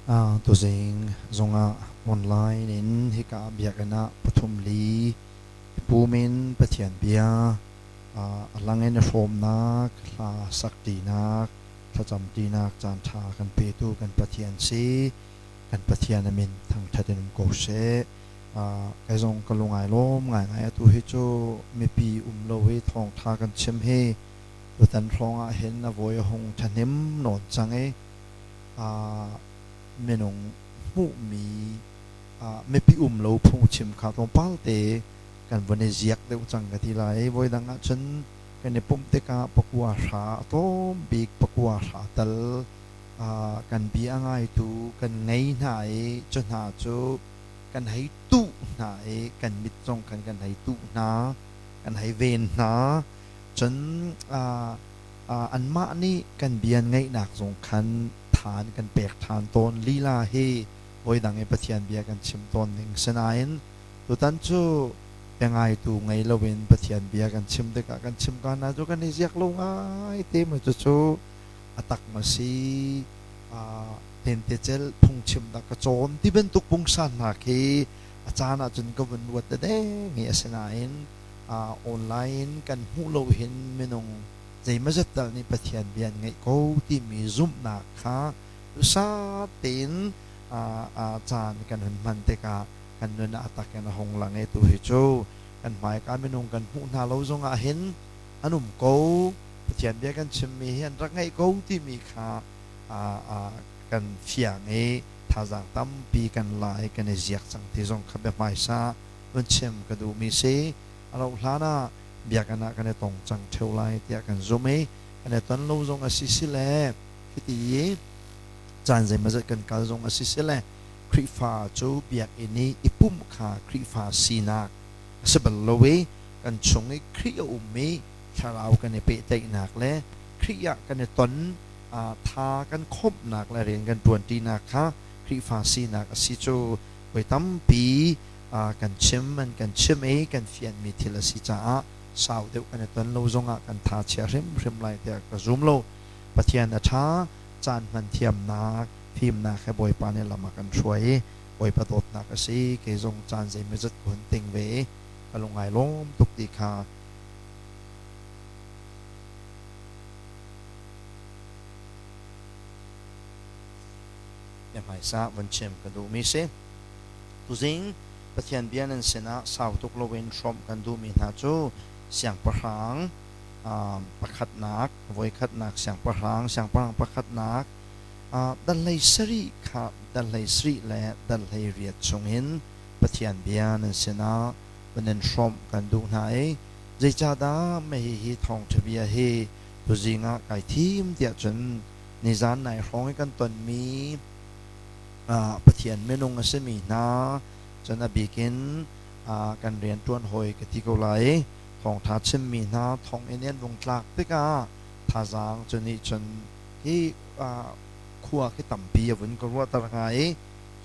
Tuzing zongah online in hika biakinn ah pathum li i pum in Pathian bia a lang in i hrawmnak, hla sakṭinak, thlacamṭinak caanṭha kan petu kan Pathian si. Kan Pathian a min thangṭhat in um ko seh. Kei zong ka lung ai lawm ngaingai. Atu hi cu mipi um lo i thawngṭha kan chim hi tutan hrawng ah hin a vawi a hung ṭhahnem nawn cang i minung hmuhmi mipi um lo phungchim kha tlawmpal te kan vun i ziak deuh cang ka ti lai. Voidang ahcun kan i pumh tikah pakua hra a tlawm bik pakua hra tal kan bia a ngaitu kan ngei hna i cu hna cu kan hei tuh hna i kan mit zong khan kan hei tuh hna, kan hei ven hna. Cun anmah nih kan bia ngaihnak zong khan than kan pek ṭhan tawn lila hi voidang i Pathian bia kan chim tawn ning sinain tutan cu biangaitu ngei loin Pathian bia kan chim tikah kan chim ka hna cu kan i ziak lo ngai te mu cucu a tak ma si tentecel phungchim dah ka cawn ti bantuk pungsan hna khi a caan ahcun ka vun ruat deng i asinain online kan hmuh lo hin minung zeimazat tal nih Pathian bia an ngeih ko timi zumhnak kha duhsah tein caan kan hun hman tikah kan nun ah a tak in a hung lang i tu hi cu kan hmaika minung kan hmuh hna lo zongah hin an um ko Pathian bia kan chimmi hi an rak ngeih ko timi kha kan fiang i thazaang tampi kan la i kan i ziak cang ti zong kha bia hmaisa vun chim ka duhmi si. A rauh hlan ah biakinn ah kan i tong cang ṭheo lai tiah kan zumh i kan i ton lo zong a si si le hiti i caan zeimawzat kan kal zong a si si le Khrihfa cu biakinn i i pumh kha Khrihfa sinak a si bal lo i kan chung i Khrih a um i thlarau kan i pehtlaihnak le Khrih ah kan i ton tha kan khawmhnak le rian kan ṭuanṭinak kha Khrihfa sinak a si cu voi tampi kan chim an kan chim i kan fianmi thil a si caah sau deuh kan i ton lo zongah kan tha chia hrimhrim lai tiah ka zum lo. Pathian a ṭha, caan hman thiamnak, fimnak he Bawipa nih lam a kan hruai i Bawipa dawtnak a si. Kei zong caan zeimawzat ka hun ting ve i ka lung ai lawm tuk ti kha Biahmaisa vun chim ka duhmi si. Tuzing Pathian bia nan sinah sau tuk loin hrawmh kan duhmi hna cu siangpahrang pakhatnak, voikhatnak siangpahrang, siangpahrang pakhatnak dal hlei sarih kha dal hlei sarih le dal hlei riat chungin Pathian bia nan sinah van in hrawmh kan duh hna i zeicahdah mah hihi thawngṭha bia hi tuzing ah kai thim tiah cun nizan nai hrawng i kan tonmi Pathian minung a simi hna cun a bik in kan rianṭuan hawi ka ti ko lai thawngṭha chimmi hna thonginn i an vung tlak tikah thazaang cu nih cun hi khua khi tampi a vun ka ruahter hnga i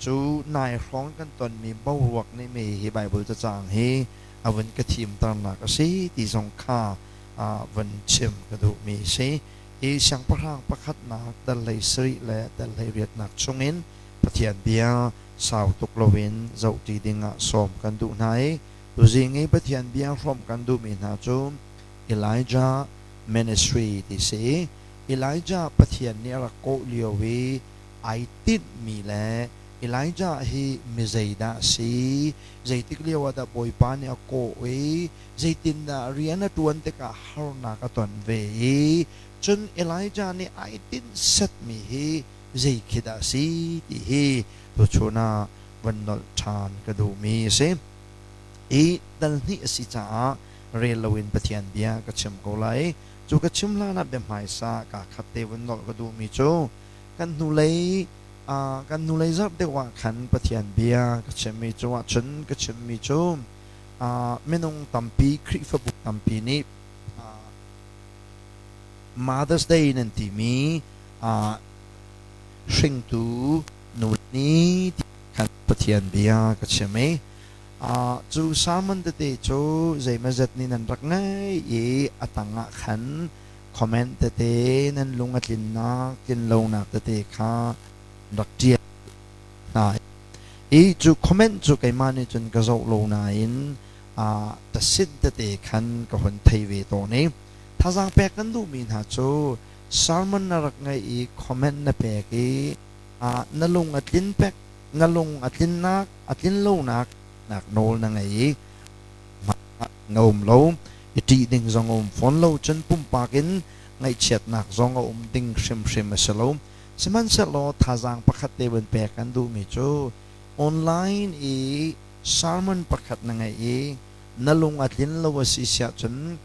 cu nai hrawng kan tonmi boruak nih mi hi Baibal cacang hi a vun ka thimternak a si ti zong kha vun chim ka duhmi a si. Hi siangpahrang pakhatnak dal hlei sarih le dal hlei riatnak chungin Pathian bia sau tuk loin zohṭi dingah sawm kan duh hna i tuzing i Pathian bia hrawmh kan duhmi hna cu Elijah Ministry ti si i Elijah Pathian nih a rak kawh lio i ai tinhmi le Elijah hi mi zeidah a si, zeitik lio ah dah Bawipa nih a kawh i zeitindah rian a ṭuan tikah harnak a ton ve i cun Elijah nih ai tinh setmi hi zei khi dah a si ti hi tuchun ah van nolh ṭhan ka duhmi a si. I dal hnih a si caah rel loin Pathian bia ka chim ko lai. Cu ka chim hlanah bia hmaisa kaa khat te vun nolh ka duhmi cu kan hnulei kan hnulei zarh deuh ah khan Pathian bia ka chimmi cu ahcun ka chimmi cu minung tampi Khrihfabu tampi nih Mother's Day nan timi hringtu nu ni ti khan Pathian bia ka chim i cu sermon tete cu zeimawzat nih nan rak ngaih i a tangah khan comment tete nan lung a tlinnak tlinlonak tete kha rak ṭial. hna. I cu comment cu keimah nih cun ka zoh lo nain tasit tete khan ka hun thei ve tawn i thazaang pek kan duhmi hna cu sermon na rak ngaih i comment na pek i na lung a tlin pek na lung a tlinnak a tlin lonak nak nawl na ngei i na um lo i ṭih ding zong a um fawn lo cun pumpak in ngaihchiatnak zong a um ding hrimhrim a si lo. Sihmanhsehlaw thazaang pakhat te vun pek kan duhmi cu online i sermon pakhat na ngeih i na lung a tlin lo a si siah cun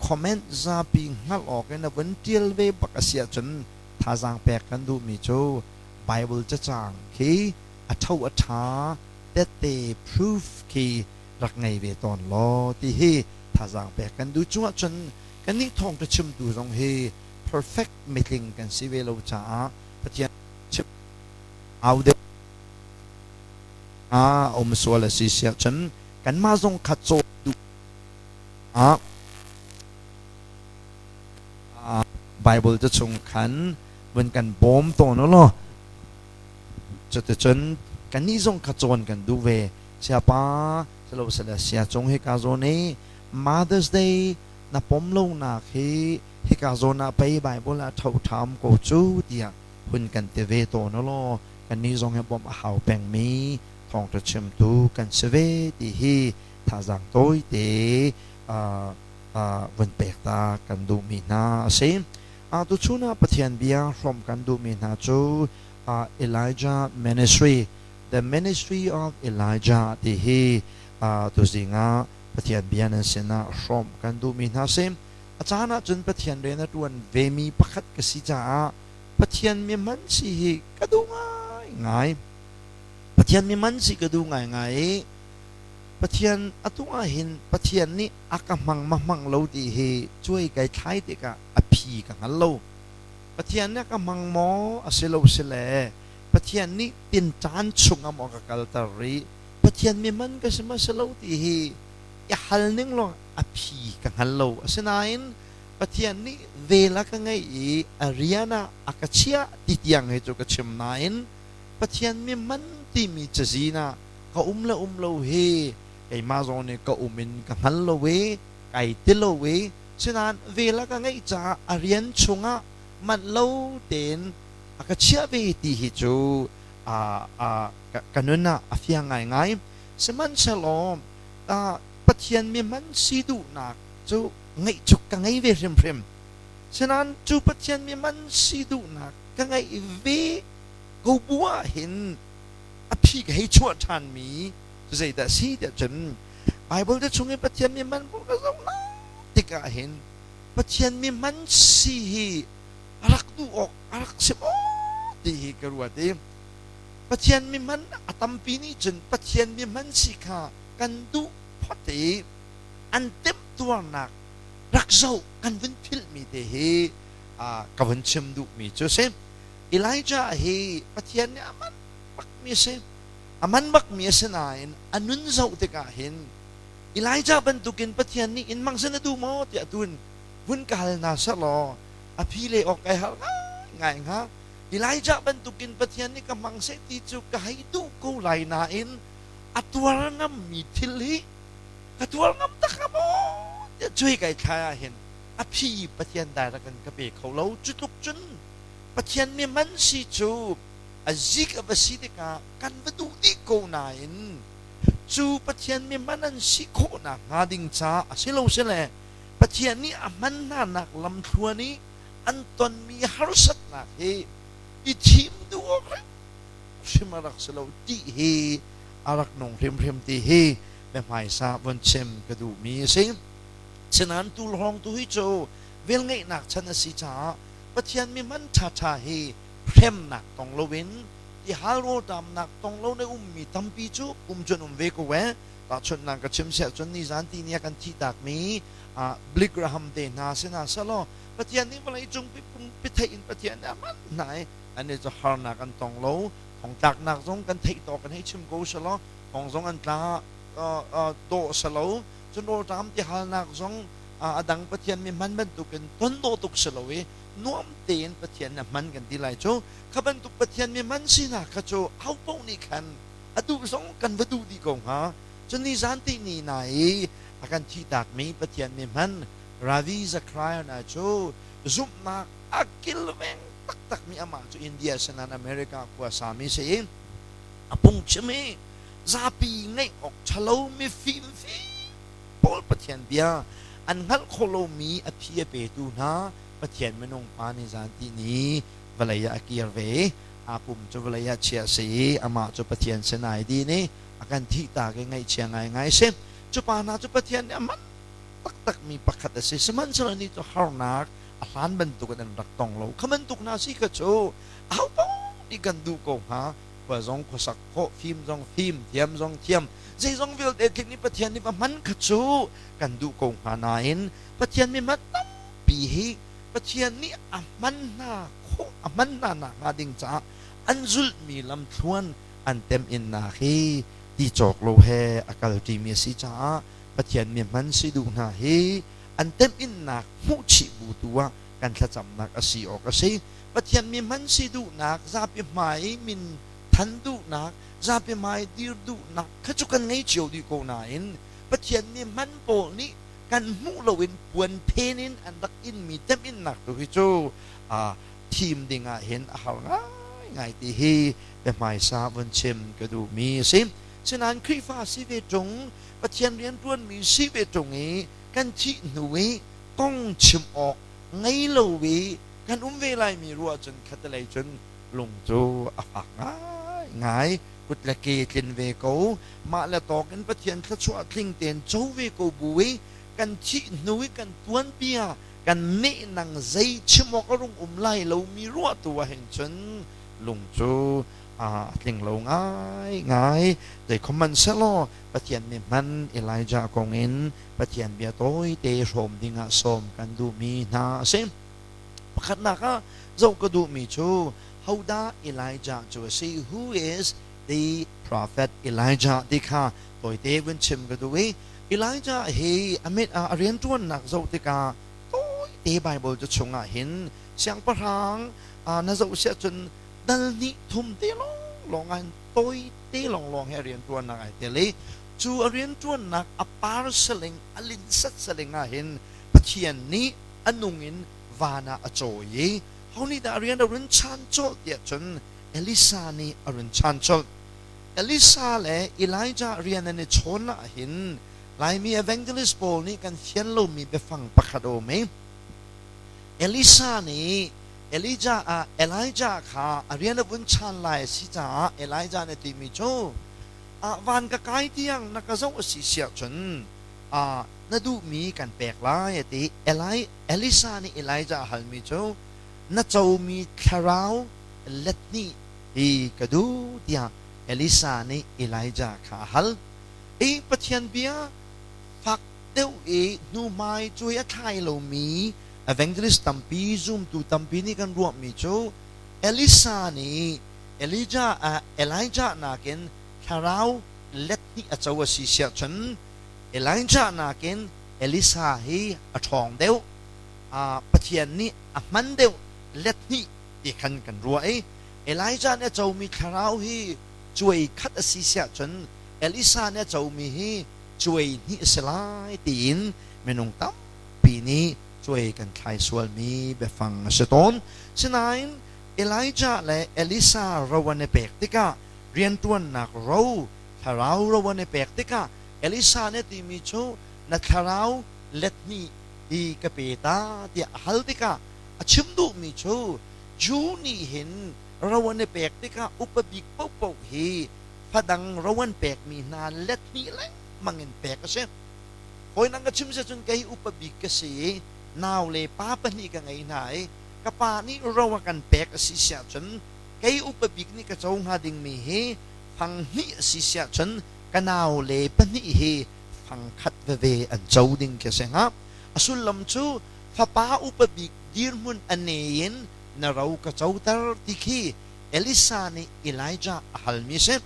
comment zapi hngalh awk in na vun ṭial ve bak a si ahcun thazaang pek kan duhmi cu Bible cacang khi a tho a ṭha tette proof khi rak ngei ve tawn law ti hi thazaang pek kan duh. Cungah cun kannih thawngṭha chimtu zong hi perfect mitling kan si ve lo caah Pathian chim au deuh a um sual a si siah cun kanmah zong kha caw duh ah Bible ca chung khan vun kan bawm tawn u law cuticun kannih zong kha cawn kan duh ve. Siapa silo sile sia cung hika zawn i Mother's Day na pom lonak hi hika zawn ah pei Bible ah tho ṭham ko cu tiah hun kan ti ve tawn u law kannih zong hi bawmh a hau pengmi thawngṭha chimtu kan si ve ti hi thazaang tawite vun pek ta kan duhmi hna a si. Tuchun ah Pathian bia hrawmh kan duhmi hna cu Elijah Ministry, The Ministry of Elijah ti hi tuzing ah Pathian bia nan sinah hrawmh kan duhmi hna si. A caan ahcun Pathian rian a ṭuan vemi pakhat ka si caah Pathian mi hman si hi ka duh ngaingai. Pathian mi hman si ka duh ngaingai i Pathian atu ah hin Pathian nih a ka hmang ma hmang lo ti hi cuai kai thlai tikah a phi ka hngal lo. Pathian nih a ka hmang maw a si lo si le Pathian nih tinṭan chungah maw a ka kalter rih Pathian mi man ka si ma si lo ti hi i hal ning law a phi ka hngal lo. Asinain Pathian nih vel a ka ngeih i a rian ah a ka chiah ti tiang hi cu ka chim nain Pathian mi man timi cazin ah ka um le um lo hi keimah zong nih ka um in ka hngal lo i kai ti lo i sinain vel a ka ngeih caah a rian chungah manh lo tein a ka chiah ve ti hi cu ka nun ah a fiang ngaingai. Sihmanhsehlaw Pathian mi hman si duhnak cu ngeih cu ka ngei ve hrimhrim. Sinain cu Pathian mi hman si duhnak ka ngeih ve ko bu ah hin a phi ka hei chuah ṭhanmi cu zeidah a si tiah cun Bible te chung i Pathian mi hman bu ka zoh tikah hin Pathian mi hman si hi a rak duh awk a rak si maw ti hi ka ruat i Pathian mi hman a tampi nih cun Pathian mi hman si kha kan duh phot i an temtuarnak rak zoh kan vun philhmi te hi ka vun chim duhmi cu si. Elijah hi Pathian nih a man bakmi a si. A man bakmi a si nain a nun zoh tikah hin Elijah bantukin Pathian nih in mang sin a duh maw tiah tun vun ka hal hna sehlaw a phi le awk kai har ngai hnga. Elijah bantukin Pathian nih ka hmang seh ti cu ka hei duh ko lai nain a tuar ngammi thil hi ka tuar ngam tak hnga maw tiah cuai kai thlai ah hin a phi Pathian direct in ka pe kho lo. Cu tluk cun Pathian mi man si cu a zik a va si tikah kan va duh dih ko nain cu Pathian mi man an si khawhnak hnga ding caah a si lo sile Pathian nih a hman hnanak lamthluan i an tonmi harsatnak hi i thim duh awk hrim a rak si lo ti hi a rak nung hrimhrim ti hi biahmaisa von chim ka duhmi a si. Sinain tulhawng tu hi cu velngeihnak chan a si caah Pathian mi hman ṭhaṭha hi hremnak tong loin tihal rawlṭamnak tong lo na ummi tampi cu um cun um ve ko ee. Tahchunhnak ka chim siah cun nizan ti ni ah kan thihtakmi Billy Graham te hna si hna selaw Pathian nih vawlei cung pumpi theih in Pathian nih a hman hna i annih cu harnak an tong lo. Thongtlaknak zong kan theih tawk in hei chim ko selaw thong zong an tla dawh selo. Cun rawlṭam tihalnak zong A dang Pathian mi hman bantukin ton dawh tuk si lo i nuam tein Pathian na hman kan ti lai cu. Kha bantuk Pathian mi hman sinak kha cu ho paoh nih khan a duh zong kan va duh dih ko hnga. Cun ni zan ti ni na i a kan thihtakmi Pathian mi hman Ravi Zachariah na cu zumhnak a kilveng taktakmi amah cu India sinan America khua sami si i a phungchim i zapi ngaih awk ṭhalo mifim pawl Pathian bia an hngalh khawh lomi a phi a petu hna Pathian minung pa nih zan ti ni vawlei ah a kir ve i aa pum cu vawlei ah chiah a si i amah cu Pathian sin ai din i a kan thihtak i ngaihchia ngaingai a si. Cu pa hna cu Pathian nih a man taktakmi pakhat a si. Sihmanhsehlaw ni cu harnak a hlan bantukin an rak tong lo. Kha bantuk hna si kha cu ahopaoh nih kan duh ko hnga. Khua zong khuasak khawh, fim zong fim, thiam zong thiam, zeizong vialte tling nih Pathian nih va hman kha cu kan duh ko hnga nain Pathian mi hman tampi hi Pathian nih a hman hna khawh a hman hna nakhnga ding caah an zulhmi lamthluan an temhinnak hi ti cawk lo he a kalṭimi a si caah Pathian mi hman si duh hna hi an temhinnak hmuhchih bu tu ah kan thlacamnak a si awk a si. Pathian mi hman si duhnak, zapi hmai min than duhnak, zapi hmai dir duhnak kha cu kan ngei cio dih ko nain Pathian mi hman pawl nih kan hmuh loin puan phen in an rak inmi temhinnak tu hi cu thim ding ah hin a har ngaingai ti hi biahmaisa vun chim ka duhmi a si. Sinain Khrihfa si ve ṭung, Pathian rianṭuanmi si ve ṭung i kan thih hnu i kong chim awk ngei lo i kan um ve laimi ruah cun khatalei cun lung cu a fak ngaingai. Kut le ke tlin ve ko, mah le tawk in Pathian thluachuah tling tein co ve ko bu i kan thih hnu i kan tuanbia kan nehnang zei chim awk a rung um lai lomi ruah tu ah hin cun lung cu a tling lo ngaingai. Zeikhom hmanhsehlaw Pathian nih hman Elijah kong in Pathian bia tawite hrawm dingah sawm kan duhmi hna a si. Pakhatnak ah zoh ka duhmi cu hodah Elijah cu a si? Who is the prophet Elijah ti kha tawite vun chim ka duh i Elijah hi a mit ah a rianṭuannak zoh tikah tawite Bible cu chungah hin siangpahrang na zoh siah cun dal hnih thum te lawnglawng ah hin tawite lawnglawng hi a rianṭuannak ai tel i cu a rianṭuannak a par saling a linsat saling ah hin Pathian nih a nung in van ah a cawi i ho nih dah a rian a run chan colh tiah cun Elisa nih a run chan colh. Elisa le Elijah rian an i chawn ah hin Laimi evangelist pawl nih kan fian lomi biafang pakhat a um i Elisa nih Elijah ah Elijah kha a rian a vun chan lai a si caah Elijah nih a timi cu van ka kai tiang na ka zoh a si siah cun na duhmi kan pek lai a ti. Eli, Elisa nih Elijah a halmi cu na comi thlarau let hnih hi ka duh tiah Elisa nih Elijah kha a hal. I Pathian bia fak deuh i hnuhmai cuai a thlai lomi evangelist tampi zumtu tampi nih kan ruahmi cu Elisa nih Elijah Elijah nakin thlarau let hnih a co a si siah cun Elijah nakin Elisa hi a ṭhawng deuh Pathian nih a hman deuh let hnih ti khan kan ruah i Elijah nih a comi thlarau hi cuai khat a si siah cun Elisa nih a comi hi cuai hnih a si lai tiin minung tampi nih cuai kan thlai sualmi biafang a si tawn. Sinain Elijah le Elisa ro an i pek tikah rianṭuannak ro thlarau ro an i pek tikah Elisa nih a timi cu na thlarau let hnih hi ka pe ta tiah a hal tikah a chim duhmi cu Jew nih hin ro an i pek tikah upa bik paohpaoh hi fadang ro an pekmi hna let hnih lengmang in pek a si. Hawi nang ka chim si cun kei upa bik ka si i nau le pa pahnih ka ngei hna i ka pa nih ro a kan pek a si siah cun kei upa bik nih ka co hnga dingmi hi fang hnih a si siah cun ka nau le pahnih hi fang khat veve an co ding khi a si hnga. A sullam cu fapa upa bik dirhmun a ne in na ro ka coter ti khi Elisa nih Elijah a halmi a si.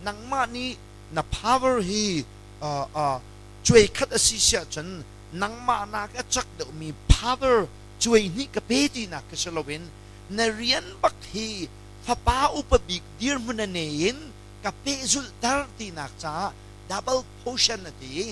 Nangmah nih na power hi cuai khat a si siah cun Nangmah nak a cak deuhmi power cuai hnih ka pe tinak khi si loin na rian bak hi fapa upa bik dirhmun a nei in ka pehzulhter tinak caah double portion a ti i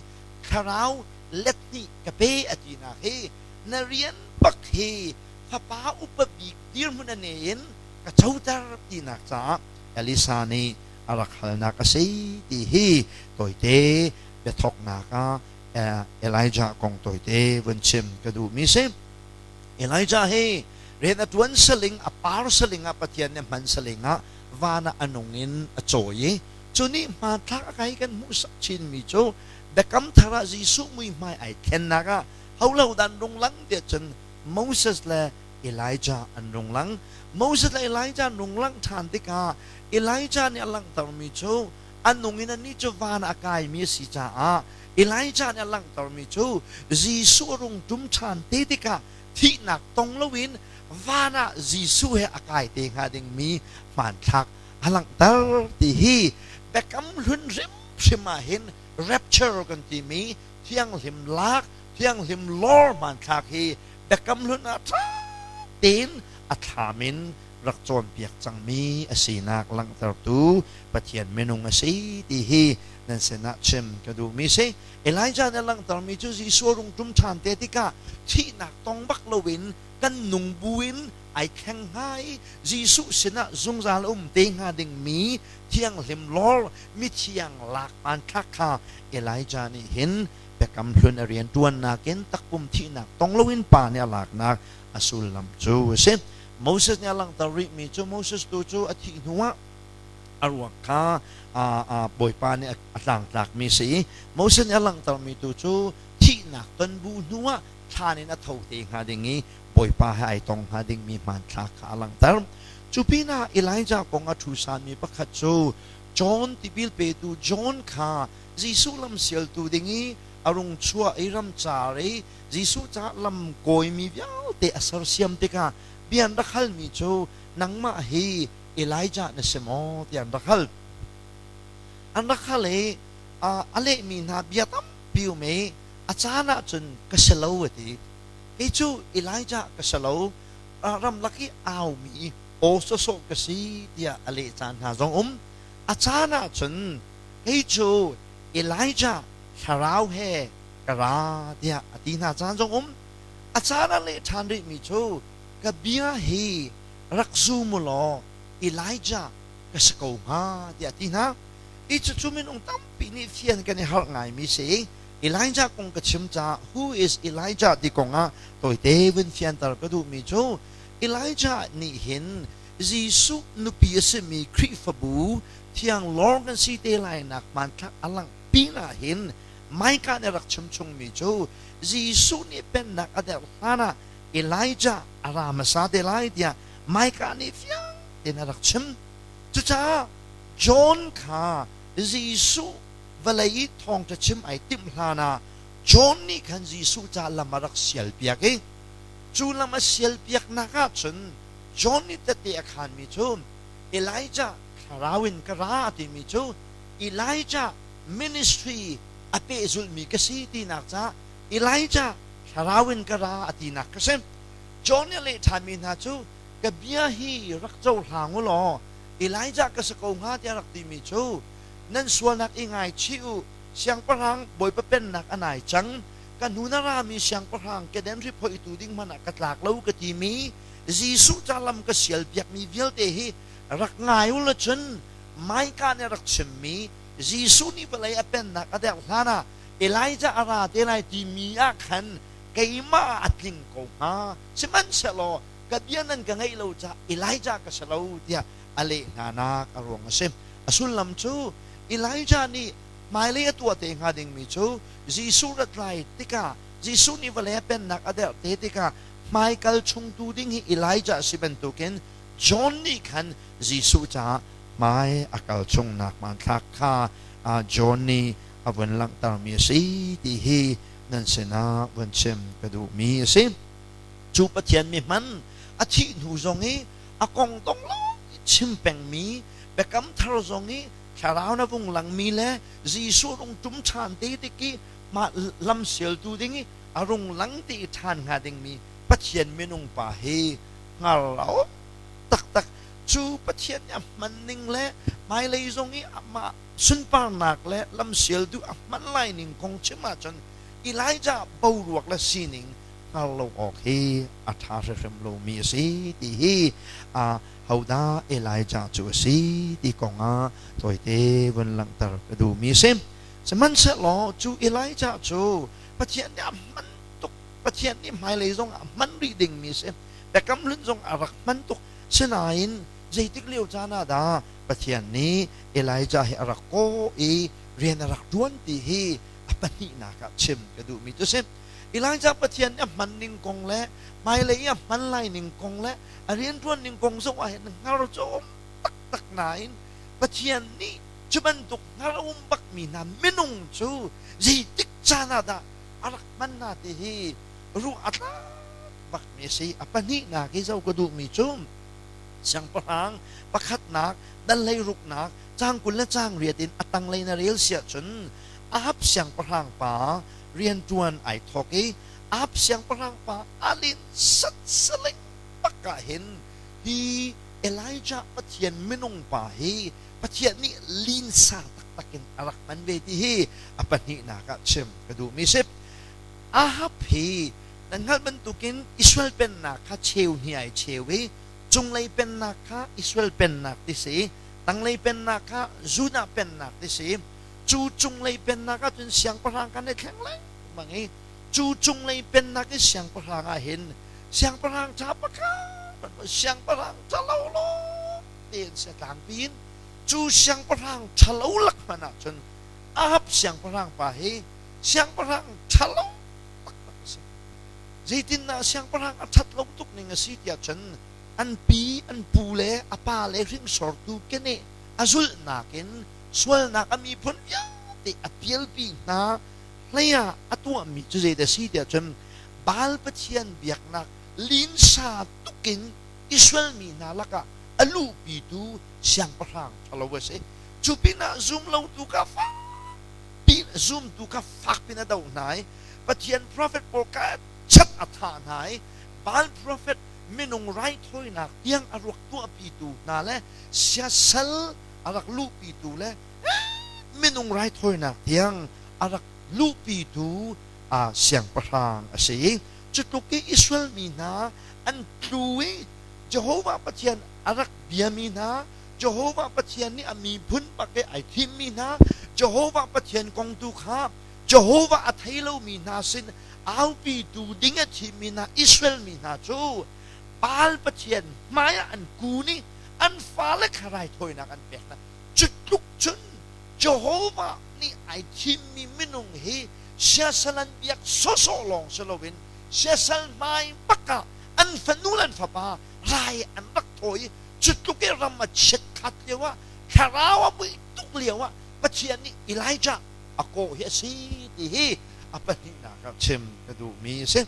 thlarau let hnih ka pe a tinak hi na rian bak hi fapa upa bik dirhmun a nei in ka coter tinak caah Elisa nih a rak halnak a si ti hi tawite biathawknak ah Elijah kong tawite vun chim ka duhmi si. Elijah hi rian a ṭuan saling, a par saling ah Pathian nih hman saling ah van ah a nung in a cawi i cu nih hmanthlak a kai kan hmuhsak chinmi cu Biakam Thar ah Jesuh muihmai ai thlennak ah holo dan rung lang tiah cun Moses le Elijah an rung lang. Moses le Elijah an rung lang ṭhan tikah Elijah nih a langhtermi cu a nung in anih cu van ah a kaimi a si caah Elijah nih a langhtermi cu Jesuh a rung ṭum ṭhan te tikah thihnak tong loin van ah Jesuh he a kai te hnga dingmi hmanthlak a langhter ti hi Biakam Hlun hrimhrim ah hin rapture kan timi thianghlim lak thianghlim lawr hmanthlak hi Biakam Hlun ah ṭha tein a thlam in rak cawnpiak cangmi a sinak langhtertu Pathian minung a si ti hi nan sinah chim ka duhmi si. Elijah nih a langhtermi cu Jesuh a rung ṭum ṭhan te tikah thihnak tong bak loin kan nung buin ai thleng hnga i Jesuh sinah zungzal a um te hnga dingmi thianghlim lawr mithiang lak hmanthlak kha Elijah nih hin Biakam Hlun a rianṭuannak in takpum thihnak tong loin pa nih a laknak a sullam cu a si. Moses nih a langhter rihmi cu Moses tu cu a thih hnuah a ruak kha Bawipa nih a tlangtlakmi a si i Moses nih a langhtermi tu cu thihnak ton bu hnuah thlan in a tho te hnga ding i Bawipa he ai tong hnga dingmi hmanthlak kha a langhter. Cu pinah Elijah kong a ṭhusanmi pakhat cu John tipil petu John kha Jesuh lam sialtu ding i a rung chuah i ramcar i Jesuh caah lam kawimi vialte a sersiam tikah bia an rak halmi cu nangmah hi Elijah na si maw tiah an rak hal. An rak hal i a lehmi hna bia tampi um i a caan ahcun ka si lo a ti. Kei cu Elijah ka si lo, ramlak i aumi aw sawsawh ka si tiah a leh caan hna zong um. A caan ahcun kei cu Elijah thlarau he ka ra tiah a ti hna caan zong um. A caan a leh ṭhan rihmi cu ka bia hi rak zum u law Elijah ka si ko hnga tiah a ti hna. Hi cucu minung tampi nih fian kan i harh ngaimi si. Elijah kong ka chim caah who is Elijah ti kong ah tawite vun fianter ka duhmi cu Elijah nih hin Jesuh nupi a simi Khrihfabu thiang lawng kan si te lainak hmanthlak a langh pinah hin Micah nih a rak chim chungmi cu Jesuh nih pennak a derh hlanah Elijah a ra hmasa te lai tiah Micah nih fiang tein a rak chim. Cucaah John kha Jesuh vawlei i thawngṭha chim ai timh hlanah John nih khan Jesuh ca lam a rak sialpiak i cu lam a sialpiaknak ah cun John nih tehte a khaanmi cu Elijah thlarau in ka ra timi cu Elijah ministry a pehzulhmi ka si tinak caah Elijah thlarau in ka ra a tinak ka si. John nih a leh ṭhanmi hna cu ka bia hi rak cohlang u law Elijah ka si ko hnga tiah rak timi cu nan sualnak i ngaichih u siangpahrang Bawipa pennak a nai cang ka hnu na rami siangpahrang keden hri phoihtu ding hmanh ah ka tlak lo ka timi Jesuh ca lam ka sialpiakmi vialte hi rak ngai u law cun Micah nih a rak chimmi Jesuh nih vawlei a pennak a derh hlan ah Elijah a ra te lai timi ah khan keimah ah a tling ko hnga. Sihmanhsehlaw ka bia nan ka ngaih lo caah Elijah ka si lo tiah a leh hnanak a ruang a si. A sullam cu Elijah nih hmailei a tuah te hnga dingmi cu Jesuh rat lai tikah Jesuh nih vawlei a pennak a derh te tikah hmaikal chungtu ding hi Elijah a si bantukin John nih khan Jesuh caah hmai a kal chungnak hmanthlak kha John nih a vun langhtermi a si ti hi nan sinah vun chim ka duhmi a si. Cu Pathian mi hman a thih hnu zong i a kong tong lawng i chim pengmi biakam thar zong i thlarau na vung langmi le Jesuh rung ṭum ṭhan te tik i mah lam sialtu ding i a rung lang ti i ṭhan hnga dingmi Pathian minung pa hi hngar lo taktak cu Pathian nih a hman ning le hmailei zong i amah sunparnak le lamsialtu a hman lai ning kong chim ahcun Elijah boruak le sining hngar lo awk hi a ṭha hrimhrim lomi a si ti hi hodah Elijah cu a si ti kong ah tawite vun langhter ka duhmi a si. Sihmanhsehlaw cu Elijah cu Pathian nih a hman tuk Pathian nih hmailei zong ah a hman rih dingmi a si. Biakam Hlun zong a rak hman tuk. Sinain zeitik lio caan ah dah Pathian nih Elijah hi a rak kawh i rian a rak ṭuan ti hi a pahnihnak ah chim ka duhmi cu a si. Elijah Pathian nih a hman ning kong le hmailei i a hman lai ning kong le a rianṭuan ning kong zong ah hin hngar cu a um taktak nain Pathian nih cu bantuk hngar a um bakmi hna minung cu zeitik caan ah dah a rak hman hna ti hi ruah a tlak bakmi a si. A pahnihnak i zoh ka duhmi cu siangpahrang pakhatnak dal hleiruknak caang 20 le caang riat in a tanglei na rel siah cun Ahab siangpahrang pa rianṭuan ai thawk i Ahab siangpahrang pa a linhsat saling bak ah hin hi Elijah Pathian minung pa hi Pathian nih linsa taktak in a rak hman ve ti hi a pahnihnak ah chim ka duhmi si. Ahab hi nan hngalh bantukin Israel pennak kha cheu hnih ai cheu i cunglei pennak kha Israel pennak ti si, tanglei pennak kha Judah pennak ti si. Cu cunglei pennak ahcun siangpahrang kan i thleng lengmang i cu cunglei pennak i siangpahrang ah hin siangpahrang ṭha pakhat siangpahrang ṭhalo lawng tein si tlangpi in cu siangpahrang ṭhalo lak hmanh ahcun Ahab siangpahrang pa hi siangpahrang ṭhalo taktak a si. Zeitindah siangpahrang a ṭhat lo tuk ning a si tiah cun an pi, an pu le a pa le hringsortu keneh a zulhnak in sualnak a miphun vialte a pialpi hna hlei ah a tuahmi cu zeidah a si tiah cun Baal pathian biaknak linsa tukin Israel mi hna lakah a luhpitu siangpahrang ṭhalo a si. Cu pinah zumlotu kha fakpi zumtu kha fakpin a doh hna i Pathian profet pawl kha chat a thah hna i Baal profet minung raithawinak tiang a ruak tuahpitu hna le siasal a rak luhpitu le minung raithawinak tiang a rak luhpitu siangpahrang a si. Cu tluk i Israel mi hna an tlu i Jehovah Pathian a rak biami hna, Jehovah Pathian nih a miphun bak i ai thimmi hna, Jehovah Pathian kong tu kha Jehovah a thei lomi hna sin aupitu ding a thimmi hna Israel mi hna cu Baal Pathian hmaiah an kun i an fale kha raithawinak an pek hna. Cu tluk cun Jehovah nih ai thimmi minung hi siasal an biak sawsawh lawng si loin siasal hmai bak ah an fanu le an fapa rai an rak thawi i cu tluk i ram a chiat khat lio ah thlarau a muih tuk lio ah Pathian nih Elijah a kawh hi a si ti hi a pahnihnak ah chim ka duhmi a si.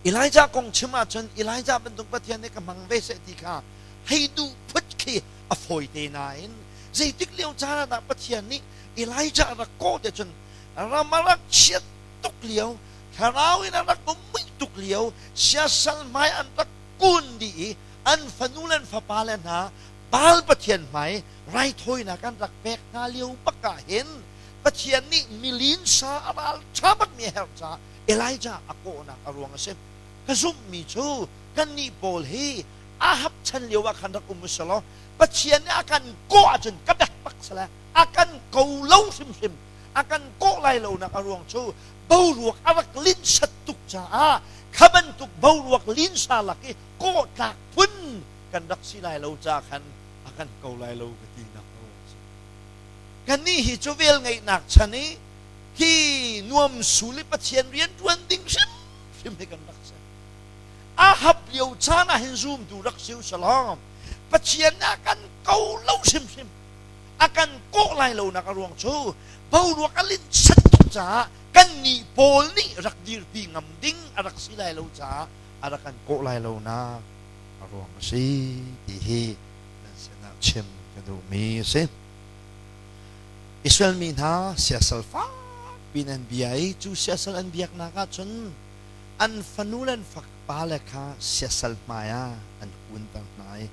Elijah kong chim ahcun Elijah bantuk Pathian nih ka hmang ve seh ti kha hei duh phut khi a fawite nain zeitik lio caan ah dah Pathian nih Elijah a rak kawh te cun ram a rak chiat tuk lio thlarau in a rak muih tuk lio siasal hmai an rak kun dih i an fanu le an fapa le hna Baal Pathian hmai raithawinak an rak pek hna lio bak ah hin Pathian nih milinsa a ral ṭha bakmi a herh caah Elijah a kawhnak a ruang a si. Ka zumhmi cu kannih pawl hi Ahab chan lio ah khan rak um usih law Pathian nih a kan kawh ahcun ka bek bak sale a kan ko lo hrimhrim a kan kawh lai lonak a ruang cu boruak a rak linhsat tuk caah kha bantuk boruak linsa lak i kawh tlak phun kan rak si lai lo ca khan a kan ko lai lo ka ti nak a ruang si. Kannih hi cu vel ngeihnak chan i hi nuam sul i Pathian rian ṭuan ding hrimhrim hi kan rak si. Ahab lio caan ah hin zumtu rak si usalaw Pathian nih a kan ko lo hrimhrim a kan kawh lai lonak a ruang cu boruak a linhsat tuk caah kannih pawl nih rak dirpi ngam ding a rak si lai lo caah a rak kan kawh lai lonak a ruang a si ti hi nan sinah chim ka duhmi a si. Israel mi hna siasal fakpi piin an bia i cu siasal an biaknak ah cun an fanu le an fapale kha siasal hmaiah an kunter hna i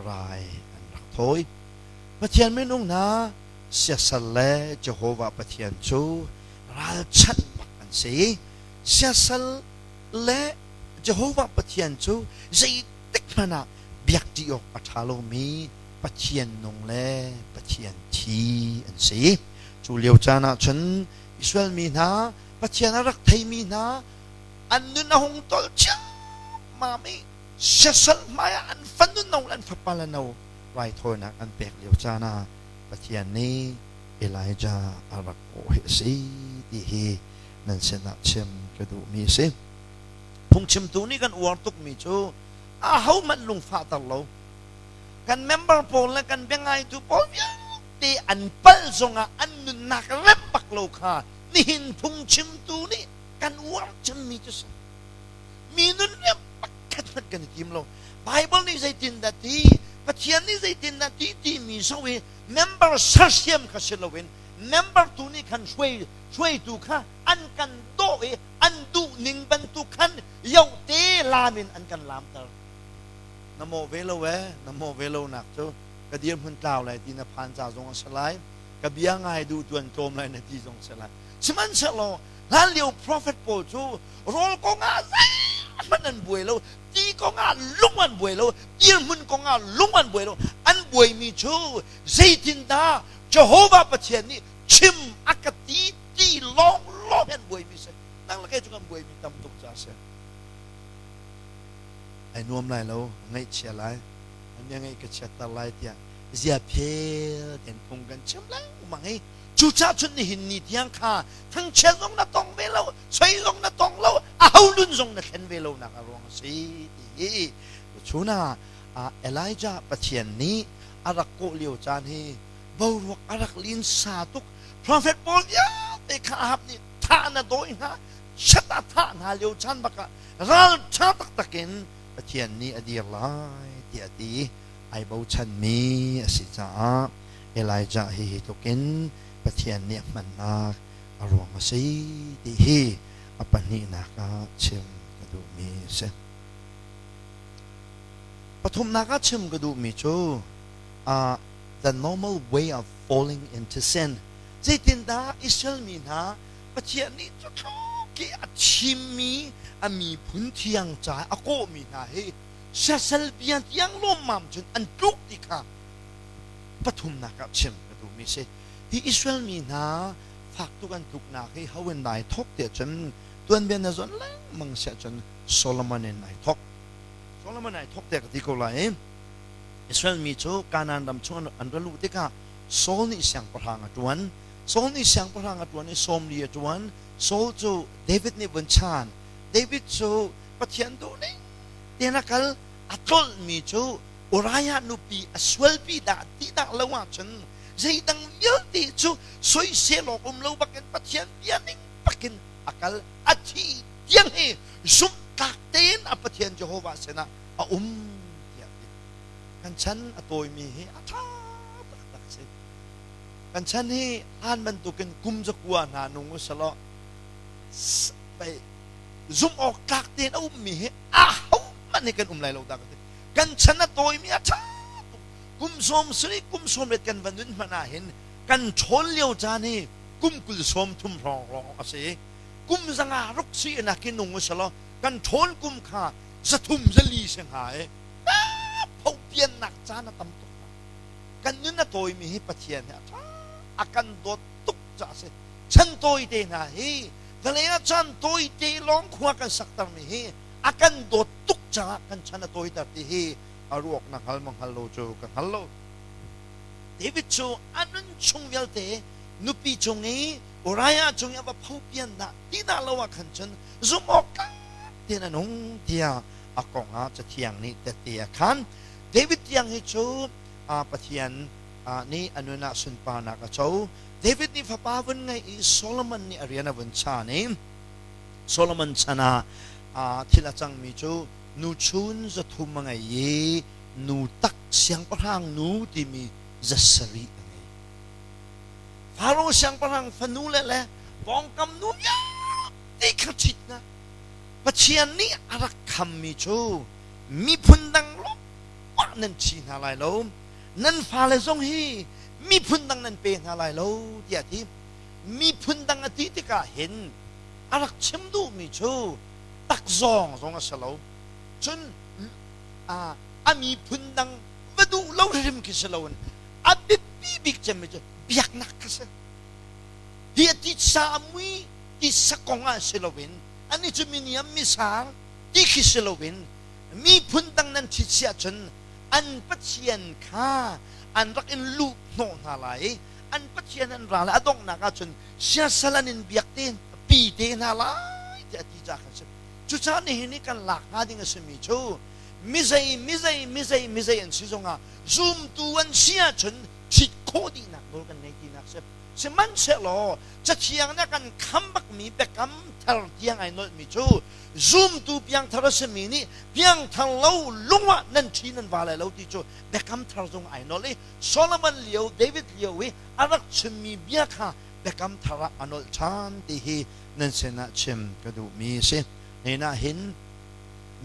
rai an rak thawi. Pathian minung hna siasal le Jehovah Pathian cu ralchanh bak an si. Siasal le Jehovah Pathian cu zeitik hmanh ah biakṭi awk a ṭha lomi Pathian nung le Pathian thi an si. Cu lio caan ah cun Israel mi hna Pathian a rak theimi hna an nun a hung tolh ciammam i siasal hmaiah an fanu no le an fapa le no raithawinak an pek lio caan ah Pathian nih Elijah a rak kawh hi a si ti hi nan sinah chim ka duhmi a si. Phungchimtu nih kan uar tukmi cu ahohmanh lungfahter lo kan member pawl le kan biangaitu pawl vialte an palh zongah an nunnak rem bak lo kha nihin phungchimtu nih kan uar cemmi cu si. Mi nun rem pakhat hmanh kan i tim lo. Bible nih zeitindah ti, Pathian nih zeitindah ti timi zoh i member sersiam kha si loin member tu nih khan hruai hruaitu kha an kan dawh i an duh ning bantuk khan yohte lam in an kan lamter. Na mawh ve lo ee, na mawh ve lo nak cu ka dirhmun tlau lai ti na phan ca zong a si lai, ka bia ngai duh tuan tlawm lai na ti zong si lai. Sihmanhsehlaw hlanlio prophet pawl cu rawl kongah zeihmanh an buai lo, ti kongah lung an buai lo, dirhmun kongah lung an buai lo. An buaimi cu zeitindah Jehovah Pathian nih chim a ka ti ti lawnglawng an buaimi si. Nang le kei cu kan buaimi tam tuk ca a si. Ai nuam lai lo, ngaihchia lai, a mia ngaih ka chiatter lai tiah zia phel ten phung kan chim lengmang i cucaah cun nihin ni tiang kha thangchiat zong na tong ve lo, soi zong na tong lo, a ho nun zong na thlen ve lo nak a ruang a si ti hi chun ah Elijah Pathian nih a rak kawh lio caan hi boruak a rak linsa tuk. Prophet pawl vialte kha Ahab nih thah na dawi hna, chiat a thah hna lio caan bak ah ralṭha taktak in Pathian nih a dir lai tiah a ti. Ai bochanmi a si caah Elijah hi hi tluk in Pathian nih a hmannak a ruang a si ti hi a pahnihnak ah chim ka duhmi a si. Pathumnak ah chim ka duhmi cu uh, the normal way of falling into sin. Zeitindah Israel mi hna Pathian nih cu tluk i a thimmi a miphun thiang ca a kawhmi hna hi siasal bia tiang lawmmam cun an tluk ti kha pathumnak ah chim ka duhmi si. Hi Israel mi hna fak tuk an tluknak hi ho in dai thawk tiah cun tuanbia na zawn lengmang siah cun Solomon in ai thawk. Solomon ai thawk tiah ka ti ko lai. Israel mi cu Kanaan ram chung an ra luh tikah Saul nih siangpahrang a ṭuan. Saul nih siangpahrang a ṭuan i 40 a ṭuan. Saul cu David nih vun chan. David cu Pathian duhning tein a kal. A tlolhmi cu Uriah nupi a sualpi dah ti dah lo ahcun zeidang vialte cu soisel awk um lo bakin Pathian bia ning bakin a kal. A thi tiang hi zumhtlak tein a Pathian Jehovah sinah a um tiah ti. Kan chan a tawimi hi a ṭha taktak si. Kan chan hi hlan bantukin kum zakua hna nung u selaw zumh awk tlak tein a ummi hi ahohmanh hi kan um lai lo dah ka ti. Kan chan a tawimi a ṭha tuk. Kum 70 kum 80 kan va nun hmanh ah hin kan ṭhawn lio caan hi kum 20 sawm thum hrawng lawng a si. Kum 500 ruk si in ah khi nung u selaw kan ṭhawn kum kha 300 400 si hnga i phopiannak caan a tam tuk. Kan nun a tawimi hi Pathian hi a ṭha a kan dawt tuk caah a si. Chan tawite hna hi vawlei ah chan tawite lawng khua kan saktermi hi a kan dawt tuk caah kan chan a tawiter ti hi a ruak na hngal ma hngal lo cu ka hngal lo. David cu a nun chung vialte nupi cung i Uriah cung i a va phopian dah ti dah lo ah khan cun zumh awk tlak tein a nung tiah a kong ah Cathiang nih tehte a khan. David tiang hi cu Pathian nih a nun ah sunparnak a co. David nih fapa vun ngeih i Solomon nih a rian a vun chaan i Solomon chan ah thil a cangmi cu nuchun 300 a ngei i nu tak siangpahrang nu timi 700 a ngei. Faro siangpahrang fanule le Pawngkam nu vialte kha ṭhit hna. Pathian nih a rak khammi cu miphun dang lawngah nan ṭhi hna lai lo, nan fale zong hi miphun dang nan pe hna lai lo tiah a ti. Miphun dang a ti tikah hin a rak chim duhmi cu takzawng zong a si lo. Cun a miphun dang va duh lo hrim khi si loin a biapi bik cemmi cu biaknak kha si. Hi a titsa a mui titsa kong ah si loin ani cu miniam misang ti khi si loin miphun dang nan ṭhit si ahcun an pathian kha an rak in luh hnawh hna lai i an pathian an ra lai a donghnak ahcun siasal an in biak te pi te hna lai tiah a ti caah khan si. Cucaah nihin i kan lak hnga ding a simi cu mizei mizei mizei mizei an si zongah zumtu an si ahcun ṭhit khawh dihnak nawl kan ngei tinak si. Sihmanhsehlaw Cathiang nih a kan kham bakmi biakam thar tiang ai nolhmi cu zumtu piangthar a simi nih piangthar lo lung ah nan ṭhi nan va lai lo ti cu biakam thar zong ai nolh i Solomon lio David lio i a rak chimmi bia kha biakam thar ah a nolh ṭhan ti hi nan sinah chim ka duhmi a si. Hnen ah hin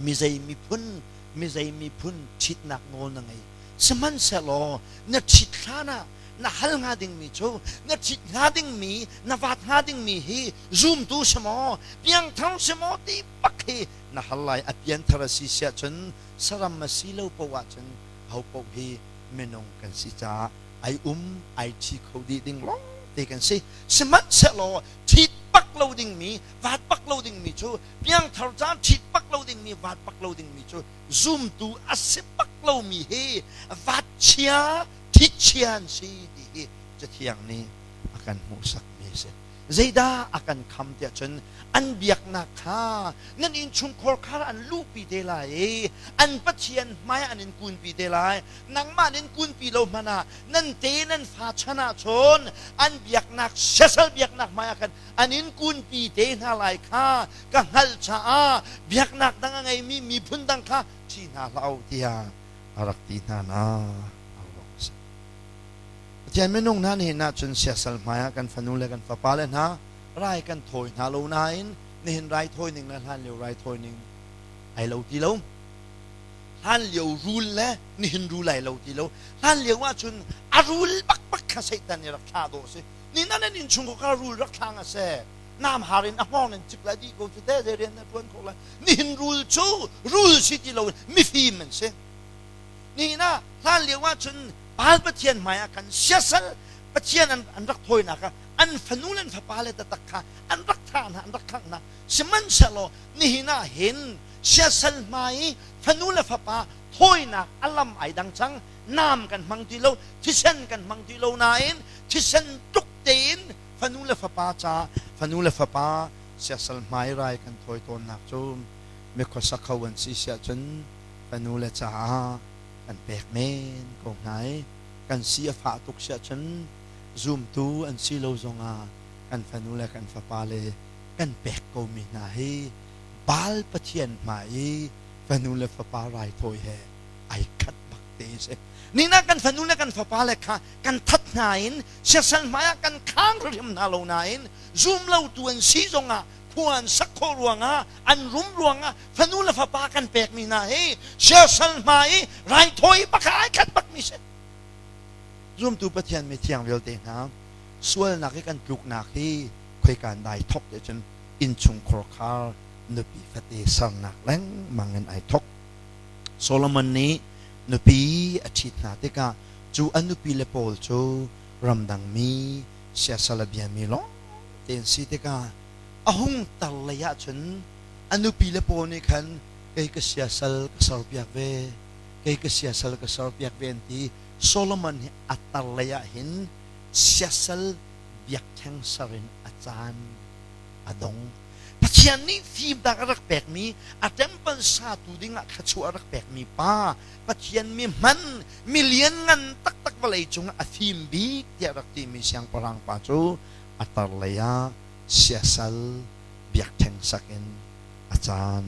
mizei miphun mizei miphun ṭhitnak nawl na ngei. Sihmanhsehlaw na ṭhit hlan ah na hal hnga dingmi cu na ṭhit hnga dingmi na vat hnga dingmi hi zumtu si maw piangthar si maw ti bak hi na hal lai. A pianthar a si siah cun saram a si lo paoh ahcun ho paoh hi minung kan si caah ai um ai ṭhi kho dih ding lawngte kan si. Sihmanhsehlaw ṭhit bak lo dingmi vat bak lo dingmi cu piangthar caan ṭhit bak lo dingmi vat bak lo dingmi cu zumtu a si bak lomi hi vat chia ṭhit chia an si ti hi Cathiang nih a kan hmuhsakmi a si. Zeidah a kan kham tiah cun an biaknak kha nan innchungkhar kha an luhpi te lai i an Pathian hmai an in kunpi te lai. Nangmah nin kunpi lo hmanh ah nan te nan fa chan ah cun an biaknak siasal biaknak hmai ah khan an in kunpi te hna lai kha ka hngalh caah biaknak dang a ngeimi miphun dang kha ṭhi hna hlah u tiah a rak ti hna na a ruang a si. Pathian minung hna nihin ahcun siasal hmaiah kan fanu le kan fapale hna rai kan thawi hna lo nain nihin raithawi ning le hlanlio raithawi ning ai lo ti lo. Hlanlio rul le nihin rul ai lo ti lo. Hlanlio ahcun a rul bakbak kha Satan nih rak thlah dawh a si. Ni nan an innchung kha rul rak thla nga seh. Nam har in a hngawng in cik lai dih ko cu te zei rian na ṭuan kho lai. Nihin rul cu rul si ti lo in mifim an si. Nihin ah hlanlio ahcun Baal pathian hmaiah khan siasal pathian an, an rak thawinak ah an fanu le an fapale taktak kha an rak thah hna, an rak khangh hna. Sihmanhsehlaw nihin ah hin siasal hmai i fanu le fapa thawinak a lam ai dang cang. Nam kan hmang ti lo, thisen kan hmang ti lo nain thisen tuk tein fanu le fapa ca fanu le fapa siasal hmai rai kan thawi tawnnak cu mikhuasa kho an si siah cun fanu le caah kan pek men ko hna i kan si a fah tuk siah cun zumtu an si lo zongah kan fanu le kan fapa le kan pek komi hna hi Baal pathian hmai i fanu le fapa raithawi he ai khat bak te a si. Nina kan fanu le kan fapa le kha kan that hna in siasal hmaiah kan khang hrim hna lo nain zum lo tu an si zongah khua an sak khawh ruangah an rum ruangah fanu le fapa kan pekmi hna hi siasal hma i raithawi bak ai khat bakmi si. Zumtu Pathian mi thiang vialte hna sualnak i kan tluknak hi khoikan dai thok te cun innchungkhar khar nupi fate sernak lengmang in ai thok. Solomon nih nupi a ṭhit hna tikah cu a nupi le pawl cu ramdang mi siasal a biami lawng te an si tikah a hung tar lei ahcun a nupi le pawl nih khan kei ka siasal ka serpiak ve kei ka siasal ka serpiak ve an ti. Solomon hi a tar lei ah hin siasal biakṭheng ser in a caan a dong. Pathian nih fimnak a rak pekmi, a temple satu dingah thluachuah a rak pekmi pa, Pathian mi hman, mi lianngan taktak vawlei cungah a fim bik tiah rak timi siangpahrang pa cu a tar lei ah siasal biakṭheng sak in a caan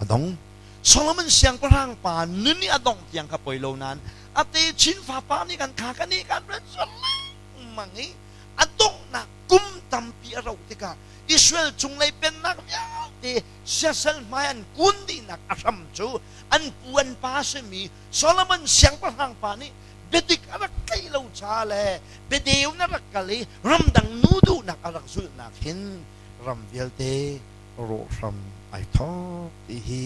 a dong. Solomon siangpahrang pa nun i a dongh tiang kha poi lo nain a techin fapa nih kan kha kan i kan rat lengmang i a donghnak. Kum tampi a rauh tikah Israel cunglei pennak vialte siasal hmai an kun dihnak a hram cu an pu an pa simi Solomon siangpahrang pa nih biadik a rak tlaih lo ca le biadeu na rak kal i ramdang nu duhnak a rak zulhnak hin ram vialte rawh hram ai thawk ti hi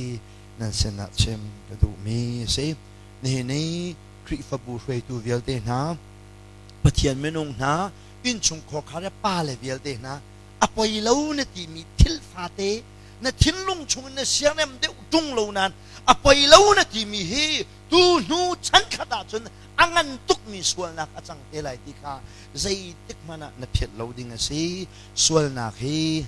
nan sinah chim ka duhmi a si. Nihin i Khrihfabu hruaitu vialte hna, Pathian minung hna, innchungkhar khar le pale vialte hna, a poi lo na timi thil fate na thinlung chungin na siarem deuh ṭung lo nain a poi lo na timi hi tu hnu chan khat ahcun a ngan tukmi sualnak a cang te lai ti kha zeitik hmanh ah na philh lo ding a si. Sualnak hi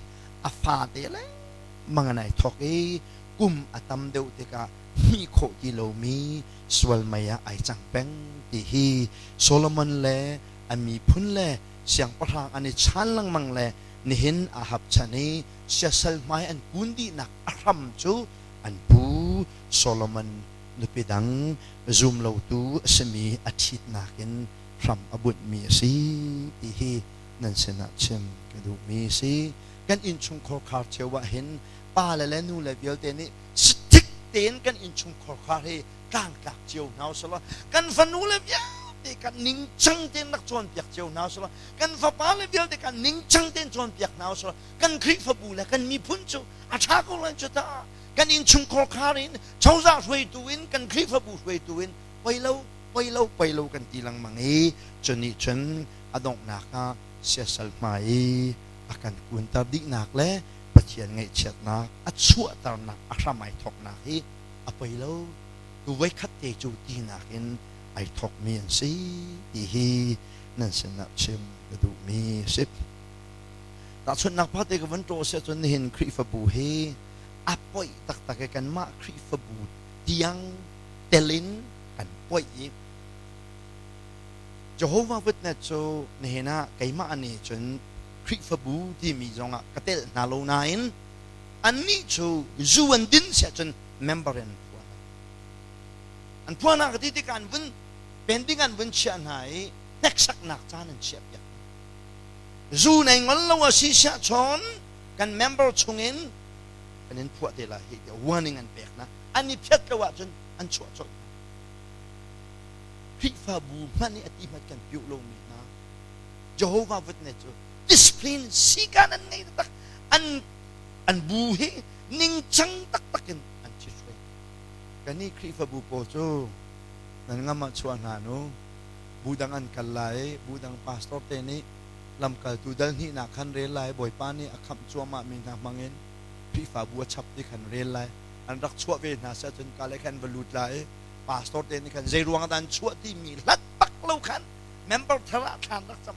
a fate lengmang in ai thawk i kum a tam deuh tikah hmih khawh ti lomi sual mei ah ai cang peng ti hi Solomon le a miphun le siangpahrang an i chan lengmang le nihin Ahab chan i siasal hmai an kun dihnak a hram cu an pu Solomon nupi dang zumlotu a simi a ṭhitnak in hram a bunhmi a si ti hi nan sinah chim ka duhmi a si. Kan innchungkhar khar cio ah hin pale le nule vialte nih strict tein kan innchungkhar khar hi tlangtlak cio hna usih law kan fanule vialte kan ningcang tein rak cawnpiak cio hna usih law kan fapale vialte kan ningcang tein cawnpiak hna usih law kan Khrihfabu le kan miphun cu a ṭha ko lai cu ta. Kan innchungkhar khar in cozah hruaitu in kan Khrihfabu hruaitu in poi lo poi lo poi lo kan ti lengmang i cu nih cun a donghnak ah siasal hmai i a kan kunter dihnak le Pathian ngaihchiatnak a chuahternak a hram ai thawknak hi a poi lo tu voikhat te cu tinak in ai thawkmi an si ti hi nan sinah chim ka duhmi a si. Tahchunhnak pakhat te ka vun ṭaw si ahcun nihin Khrihfabu hi a poih taktak i kanmah Khrihfabu tiang tel in kan poih i Jehovah Witness cu nihin ah keimah nih cun Khrihfabu timi zongah ka telh hna lo nain annih cu zu an din si ahcun member in an phuah hna. An phuah hna ka ti tikah an vun pending an vun chiah hna i hneksaknak caan an chiahpiak hna. Zu nei ngol lo a si siah chawn kan member chungin kan in phuah te lai hi tiah warning an pek hna. An i phiat lo ahcun an chuah colh hna. Khrihfabu hmanh i a ti hmanh kan piuh lomi hna Jehovah Witness cu discipline sikan an ngei taktak an an bu hi ningcang taktak in an ṭhithruai. Kannih Khrihfabu pawl cu nan ngam ah chuah hna nu bu dang an kal lai bu dang pastor te nih lamkaltu dal hnihnak khan rel lai Bawipa nih a khamh cuahmah mi hna hmang in Khrihfabu a chap ti khan rel lai an rak chuah ve hna seh cun ka le khan va lut lai i pastor te nih khan zei ruang ah dah an chuah timi hlat bak lo khan member thar ah thlan rak cam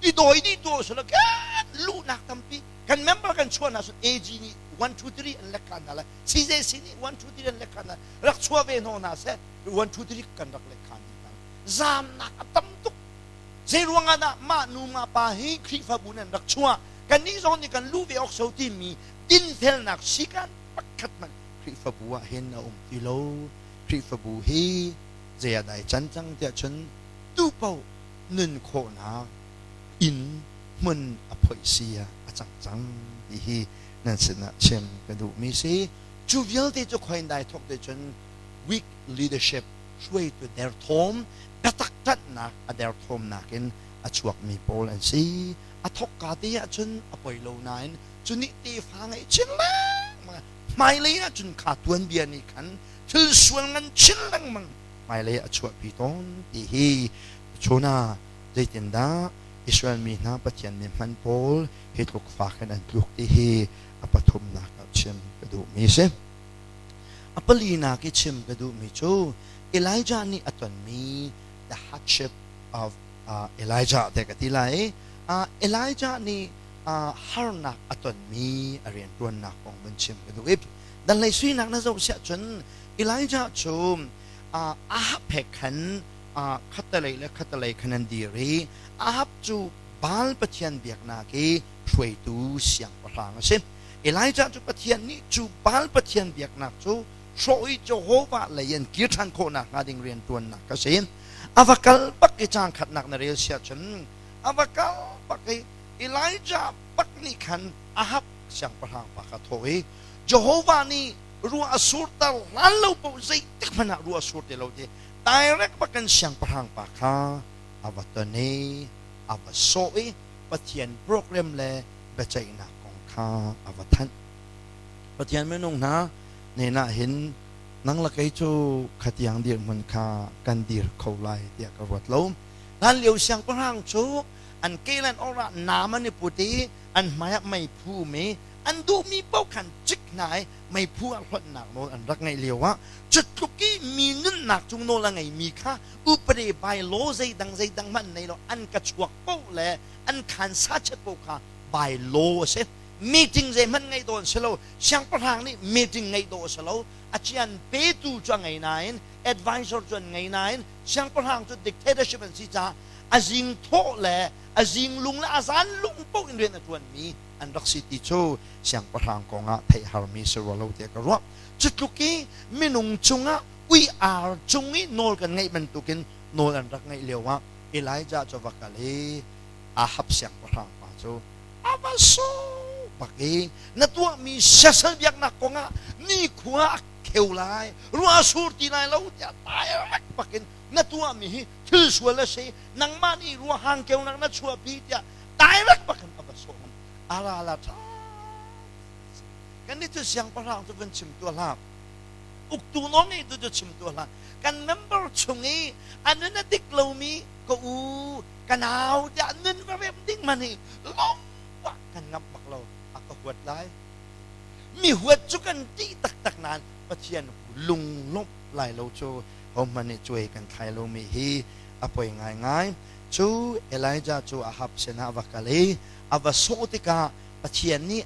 i dawi dih tu usila kan luhnak tampi kan member kan chuah hna sun AG nih 1 2 3 an lek khan hna lai CJC nih 1 2 3 an lek khan hna rak chuah ve hno hna seh 1 2 3 kan rak lek khan hna zamnak a tam tuk zei ruang ah dah mah nu mah pa hi Khrihfabu nan rak chuah kannih zong nih kan luh ve awk so timi dinfelnak sikan pakhat hmanh Khrihfabu ah hin a um ti lo Khrihfabu hi zei ah dah i can cang tiah cun tu paoh nun khawhnak inn hmun a phoih si ah a cang cang ti hi nan sinah chim ka duhmi si. Cu vialte cu khoin dai thawk te cun weak leadership hruaitu derthawm biatak ṭanhnak a derthawmnak in a chuakmi pawl an si. A thawkka te ahcun a poi lo nain cu nih tefa ngeih chin lengmang hmailei ahcun kha tuanbia nih khan thil sual ngan chin lengmang hmailei a chuahpi tawn ti hi chun ah zeitindah Israel mi hna Pathian mi hman pawl hi tluk fak in an tluk ti hi a pathumnak ah chim ka duhmi a si. A palinak i chim ka duhmi cu Elijah nih a tonmi the hardship of uh, Elijah te ka ti lai. Uh, Elijah nih uh, harnak a tonmi a rianṭuannak kong vun chim ka duh i danlei suinak na zoh siah cun Elijah cu Ahab he khan khattelei le khattelei khan an dir i Ahab cu Baal pathian biaknak i hruaitu siangpahrang a si. Elijah cu Pathian nih cu Baal pathian biaknak cu hrawh i Jehovah lei an kir ṭhan khawh nakhnga ding rianṭuannak a si. A va kal bak i caang khatnak na rel siah cun a va kal bak i Elijah bak nih khan Ahab siangpahrang pa kha thawh i Jehovah nih ruah a surter hlan lo paoh zeitik hmanh ah ruah a sur ti lo ti direct bak in siangpahrang pa kha a va ton i a va sawh i Pathian program le biaceihnak kong kha a va thanh. Pathian minung hna nen ah hin nang le kei cu khatiang dirhmun kha kan dir kho lai tiah ka ruat lo. Hlan lio siangpahrang cu an ke le an or ah nam an i put i an hmai ah meiphu um i an duhmi paoh khan cik hna i meiphu ah hlonhnak nawl an rak ngeih lio ah cu tluk i mi nunnak cung nawl a ngeimi kha upade by law zeidang zeidang hmanh nei lo an ka chuak paoh le an khan sachet paoh kha by law a si. Meeting zeihmanh ngeih dawh an si lo. Siangpahrang nih meeting ngeih dawh a si lo. A cian petu cu a ngei nain advisor cu an ngei nain siangpahrang cu dictatorship an si caah a zing thawh le a zinglung le a zanlung paoh in rian a ṭuanmi an rak si ti cu siangpahrang kong ah theih harmi si rua lo tiah ka ruah. Cu tluk i minung cungah ui ar cung i nawl kan ngeih bantukin nawl an rak ngeih lio ah Elijah cu va kal i Ahab siangpahrang pa cu a va sawh bak i na tuahmi siasal biaknak kongah nikhua a kheu lai ruah a sur ti lai lo tiah direct bakin na tuahmi hi thil sual a si nangmah nih ruahang keunak na chuahpi tiah direct bakin a va sawh a ra la ṭha kan nih cu siangpahrang cu van chim tuah hlah uktu nawl ngeitu cu chim tuah hlah kan member chung i a nun a dik lomi ka u ka nau tiah nun va rem ding man hi lawmah kan ngamh bak lo a ka huat lai mi huat cu kan ṭih taktak nain Pathian lunglawmh lai lo cu hohmanh nih cuai kan thlai lomi hi a poi ngaingai. Cu Elijah cu Ahab sinah a va kal i a va sawh tikah Pathian nih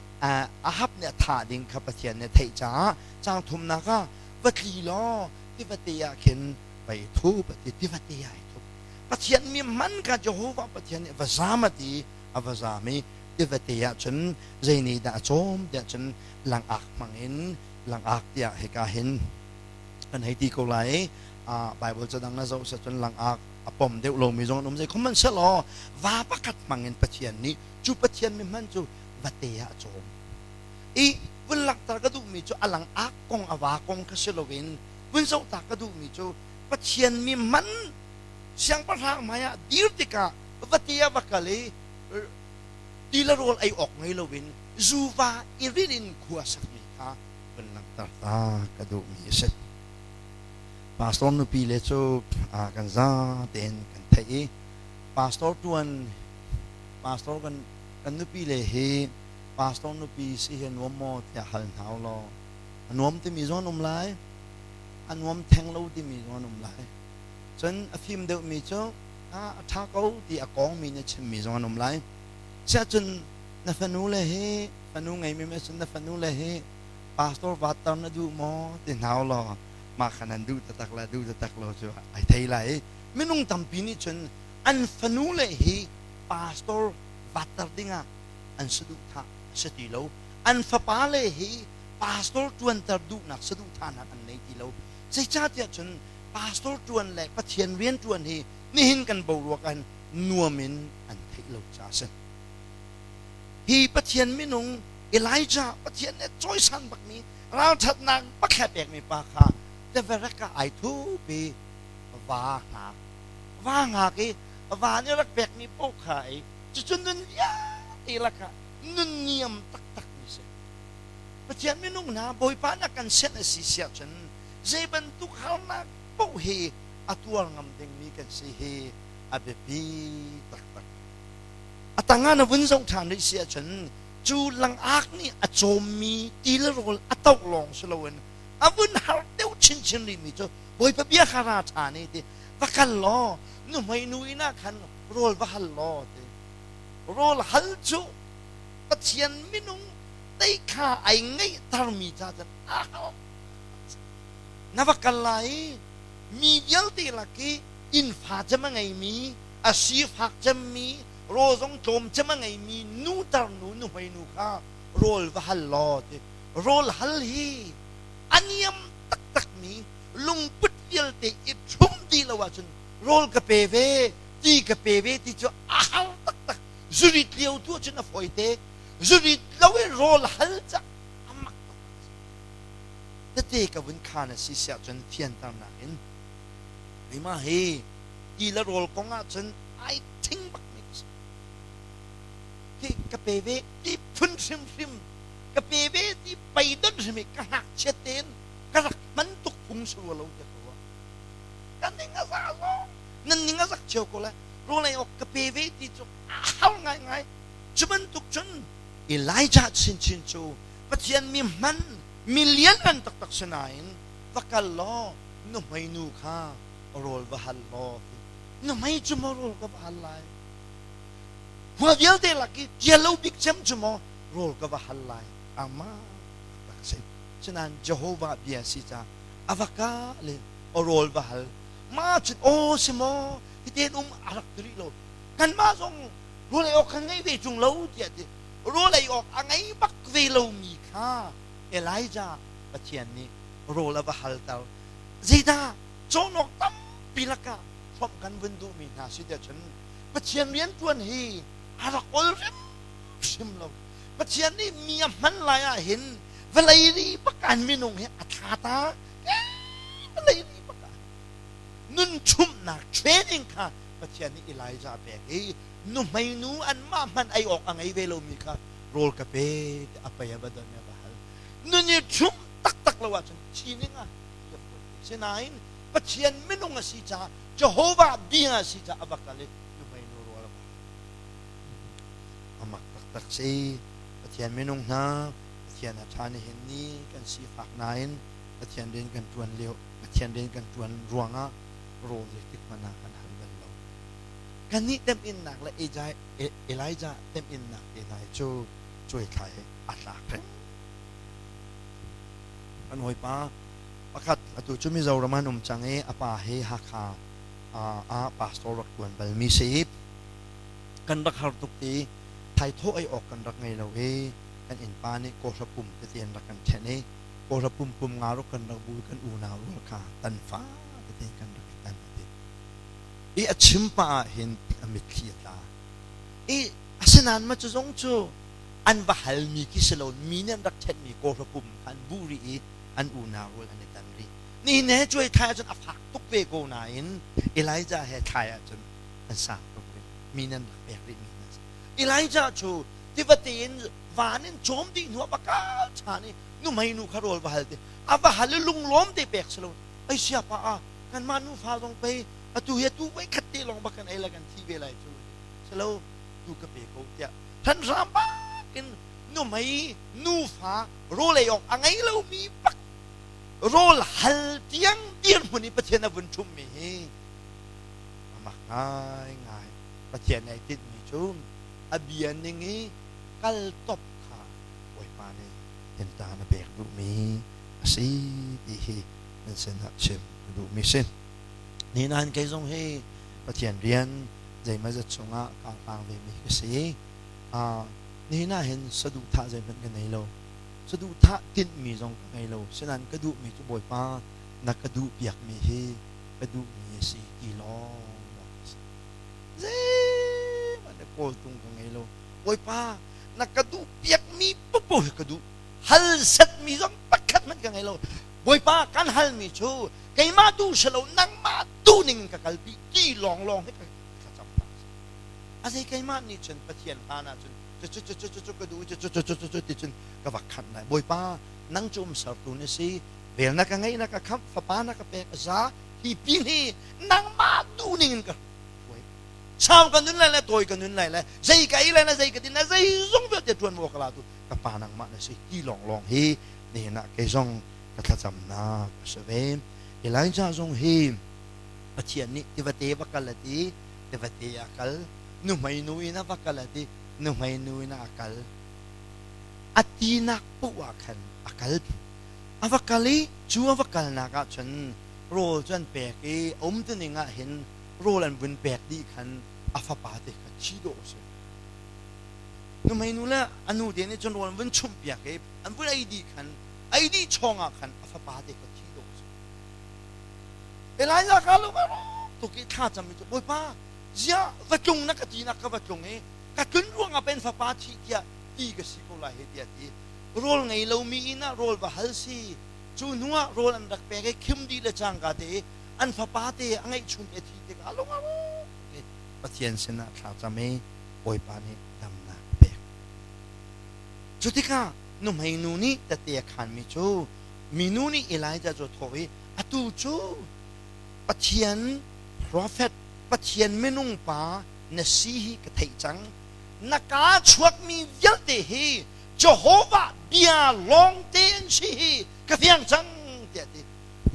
Ahab nih a thah ding kha Pathian nih a theih caah caang thumnak ah va tli law tivate ah khin va i thup a ti tivate ah i thup. Pathian mi hman kha Jehovah Pathian nih va zam a ti a va zam i tivate ah cun zei nih dah a cawm tiah cun langak hmang in langak tiah hika hin kan hei ti ko lai Bible cadang na zoh cun langak a pom deuh lomi zong an um zei khom hmanhsehlaw va pakhat hmang in Pathian nih cu Pathian mi hman cu vate ah a cawm i vun langhter ka duhmi cu a langak kong a va kong kha si loin vun zoh ta ka duhmi cu Pathian mi hman siangpahrang hmai ah dir tikah vate ah va kal i ti le rawl ei awk ngei loin zuva i rin in khua sakmi kha vun langhter ta ka duhmi a si. Pastor nupi le cu kan za tein kan theih i pastor tuan pastor kan kan nupi le hi pastor nupi si hi nuam maw tiah hal hna u law a nuam timi zong an um lai a nuam theng lo timi zong an um lai cun a fim deuhmi cu a ṭha ko ti a kawngmi nih chimmi zong an um lai siahcun na fanu le hi fanu ngeimi me cun na fanu le hi pastor vatter na duh maw ti hna u law mah kha nan duh taktak le duh taktak lo cu ai thei lai i minung tampi nih cun an fanu le hi pastor vatter dingah an saduhthah a si ti lo an fapa le hi pastor ṭuanter duhnak saduhthahnak an nei ti lo zeicahtiah cun pastor ṭuan le Pathian rian ṭuan hi nihin kan boruak ah nuam in an theih lo caah a si hi Pathian minung Elijah Pathian nih cawisan bakmi ralṭhatnak bak he pekmi pa kha teverek ah ai thup i va hngak va hngak i va nih rak pekmi paoh kha ei cucu nun vialte lakah nun niam taktakmi si Pathian minung hna Bawipa na kan senh a si siah cun zei bantuk harnak paoh hi a tuar ngam dingmi kan si hi a biapi taktak a tangah na vun zoh ṭhan rih si ahcun cu langak nih a cawmmi ti le rawl a toh lawng si loin a vun har deuh chinchin rihmi cu Bawipa bia kha ra ṭhan i ti va kal law nuhmei nu inn ah khan rawl va hal law ti rawl hal cu Pathian minung tei kha ai ngeihtermi ca cun a har na va kal lai i mi vialte lak i inn fa cem a ngeimi a sifak cemmi rawl zong tlawm cem a ngeimi nu tarnu nuhmei nu kha rawl va hal law ti rawl hal hi a niam taktakmi lungput vialte i ṭhum dih lo ahcun rawl ka pe ve ti ka pe ve ti cu a har taktak. Zurit lio tu cun a fawi te. Zurit lo i rawl hal cah a mak tuk. Tete ka vun khan a si siah cun fianternak in keimah hi ti le rawl kong ah cun ai thing bak mi ka si. Ti ka pe ve ti phun hrimhrim ka pe ve ti pei don hrim i ka ngakchiat tein ka rak hman tuk phung si rua lo tiah ka ruah. Ka ning a za zong nan ning a zak cio ko lai. Rawl ei awk ka pe ve ti cu a har ngaingai. Cu bantuk cun Elijah chinchin cu Pathian mi hman mi lianngan taktak si nain va kal law nuhmei nu kha rawl va hal law ti. Nuhmei cu maw rawl ka va hal lai? Khua vialte lak i ṭial lo bik cem cu maw rawl ka va hal lai? Amah tak si. Sinain Jehovah bia si caah a va ka le rawl va hal. Mah cun aw si maw hiten um a rak ti rih lo. Kanmah zong rawl ei awk kan ngei ve ṭung lo tiah ti. Rawl ei awk a ngei bak ve lomi kha Elijah Pathian nih rawl a va halter. Zeidah cawn awk tampi lakah hrawmh kan vun duhmi hna si tiah cun Pathian rianṭuan hi a rak ol hrimhrim lo. Pathian nih mi a hman lai ah hin vawlei ri bakan minung hi a thla ta vawlei ri bakan nun chumhnak training kha Pathian nih Elijah a pek i nuhmei nu anmah hmanh ei awk a ngei ve lomi kha rawl ka pe a pei a va don a va hal. Nun i chumh taktak lo ahcun thi ning ah Sinain Pathian minung a si caah Jehovah bia a si caah a va kal i nuhmei nu rawl a va hal. A mak taktak si. Pathian minung hna Pathian a ṭha nihin ni kan sifak nain Pathian rian kan ṭuan lio Pathian rian kan ṭuan ruangah rawl zeitik hmanh ah kan hal bal lo. Kannih temhinnak le Elijah temhinnak te hna hi cu cuaithlai a tlak reng. Kan hawipa pakhat atu cu Mizoram an um cang i a pa hi Hakha ah pastor rak ṭuan balmi si. Kan rak har tuk i thaithawh ei awk kan rak ngei lo i kan innpa nih kawhra pum tete an rak kan ṭhen i kawhra pum pum nga ruk kan rak bu i kan unau rual kha tan fa tete kan rak i tan a ti. I a chim pah ah hin a mitthli a tla. I asinain mah cu zong cu an va halmi khi si lo mi nih an rak ṭhenmi kawhra pum kha an buh rih i an unau rual an i tan rih. Nihin he cuai thlai ahcun a fak tuk ve ko nain Elijah he thlai ahcun an sang tuk rih. Mi nih an rak pek rihmi hna a si. Elijah cu tivate in van in cawm dih hnu ah va kal ṭhan i nuhmei nu kha rawl va hal ti. A va hal i lunglawm te pek si lo. Ai siapa ah kanmah nufa zong pei atu hi atu voi khat te lawng bak kan ei le kan thi ve lai cu. Si lo tu ka pe ko tiah thanhram bak in nuhmei nufa rawl ei awk a ngei lomi bak rawl hal tiang dirhmun i Pathian a vun ṭhummi hi a mak ngaingai. Pathian ai tinhmi cu a bia ning i kal top kha Bawipa nih tintaan a pek duhmi a si ti hi nan sinah chim ka duhmi si. Ni nain kei zong hi Pathian rian zeimawzat chungah kaa hlang vemi ka si. Uh, nihin ah hin saduhthah zeihmanh ka nei lo. Saduhthah tinhmi zong ka ngei lo. Sinain ka duhmi cu Bawipa na ka duhpiakmi hi ka duhmi a si ti lawng lawng a si. Zeihmanh na kawltung ka ngei lo. Bawipa na ka duhpiakmi paohpaoh hi ka duh. Hal setmi zong pakhat hmanh ka ngei lo. Bawipa kan halmi cu keimah duh si lo nangmah duh ning in ka kalpi ti lawnglawng hi ka thlacam hna. A zei keimah nih cun Pathian hlan ah cun cu cu cu cu cu ka duh cu cu cu cu cu ti cun ka va khanh lai. Bawipa nang cu um sertu na si vel na ka ngeih na ka khamh fapa na ka pek a za hi pin hi nangmah duh ning in ka hruai. Sau ka nun lai le tawi ka nun lai le zei ka ei lai le zei ka din lai zei zong vialte ṭuan maw ka la tu ka pa nangmah na si ti lawnglawng hi nihin ah kei zong ka thlacamnak a si ve. Elijah zong hi Pathian nih tivate va kal a ti tivate a kal nuhmei nu in a va kal a ti nuhmei nu in a kal a tinak paoh ah khan a kal a va kal i cu a va kalnak ah cun rawl cu an pek i a um tuning ah hin rawl an vun pek dih khan a fapa te kha thi dawh a si nuhmei nu le a nu te nih cun rawl an vun chumhpiak i an vun ei dih khan ei dih chawng ah khan a fapa te kha thi dawh a si Elijah ka lung a rawk tuk i thla cam mi cu Bawipa ziah va tlung na ka ti nak ka va tlung i. Ka tlun ruangah pen fapa thih tiah ti ka si ko lai he tiah ti. Rawl ngei lomi inn ah rawl va hal si. Cu hnu ah rawl an rak pek i khim dih le cangka te i an fapa te a ngeihchun te thi tikah a lung a rawk i Pathian sinah thla cam i Bawipa nih damnak a pek. Cu tikah nuhmei nu nih tette a khaanmi cu minu nih Elijah cu a thawh i atu cu Pathian profet, Pathian minung pa na si hi ka theih cang. Na kaa chuakmi vialte hi Jehovah bia lawngte an si hi ka fiang cang tiah a ti.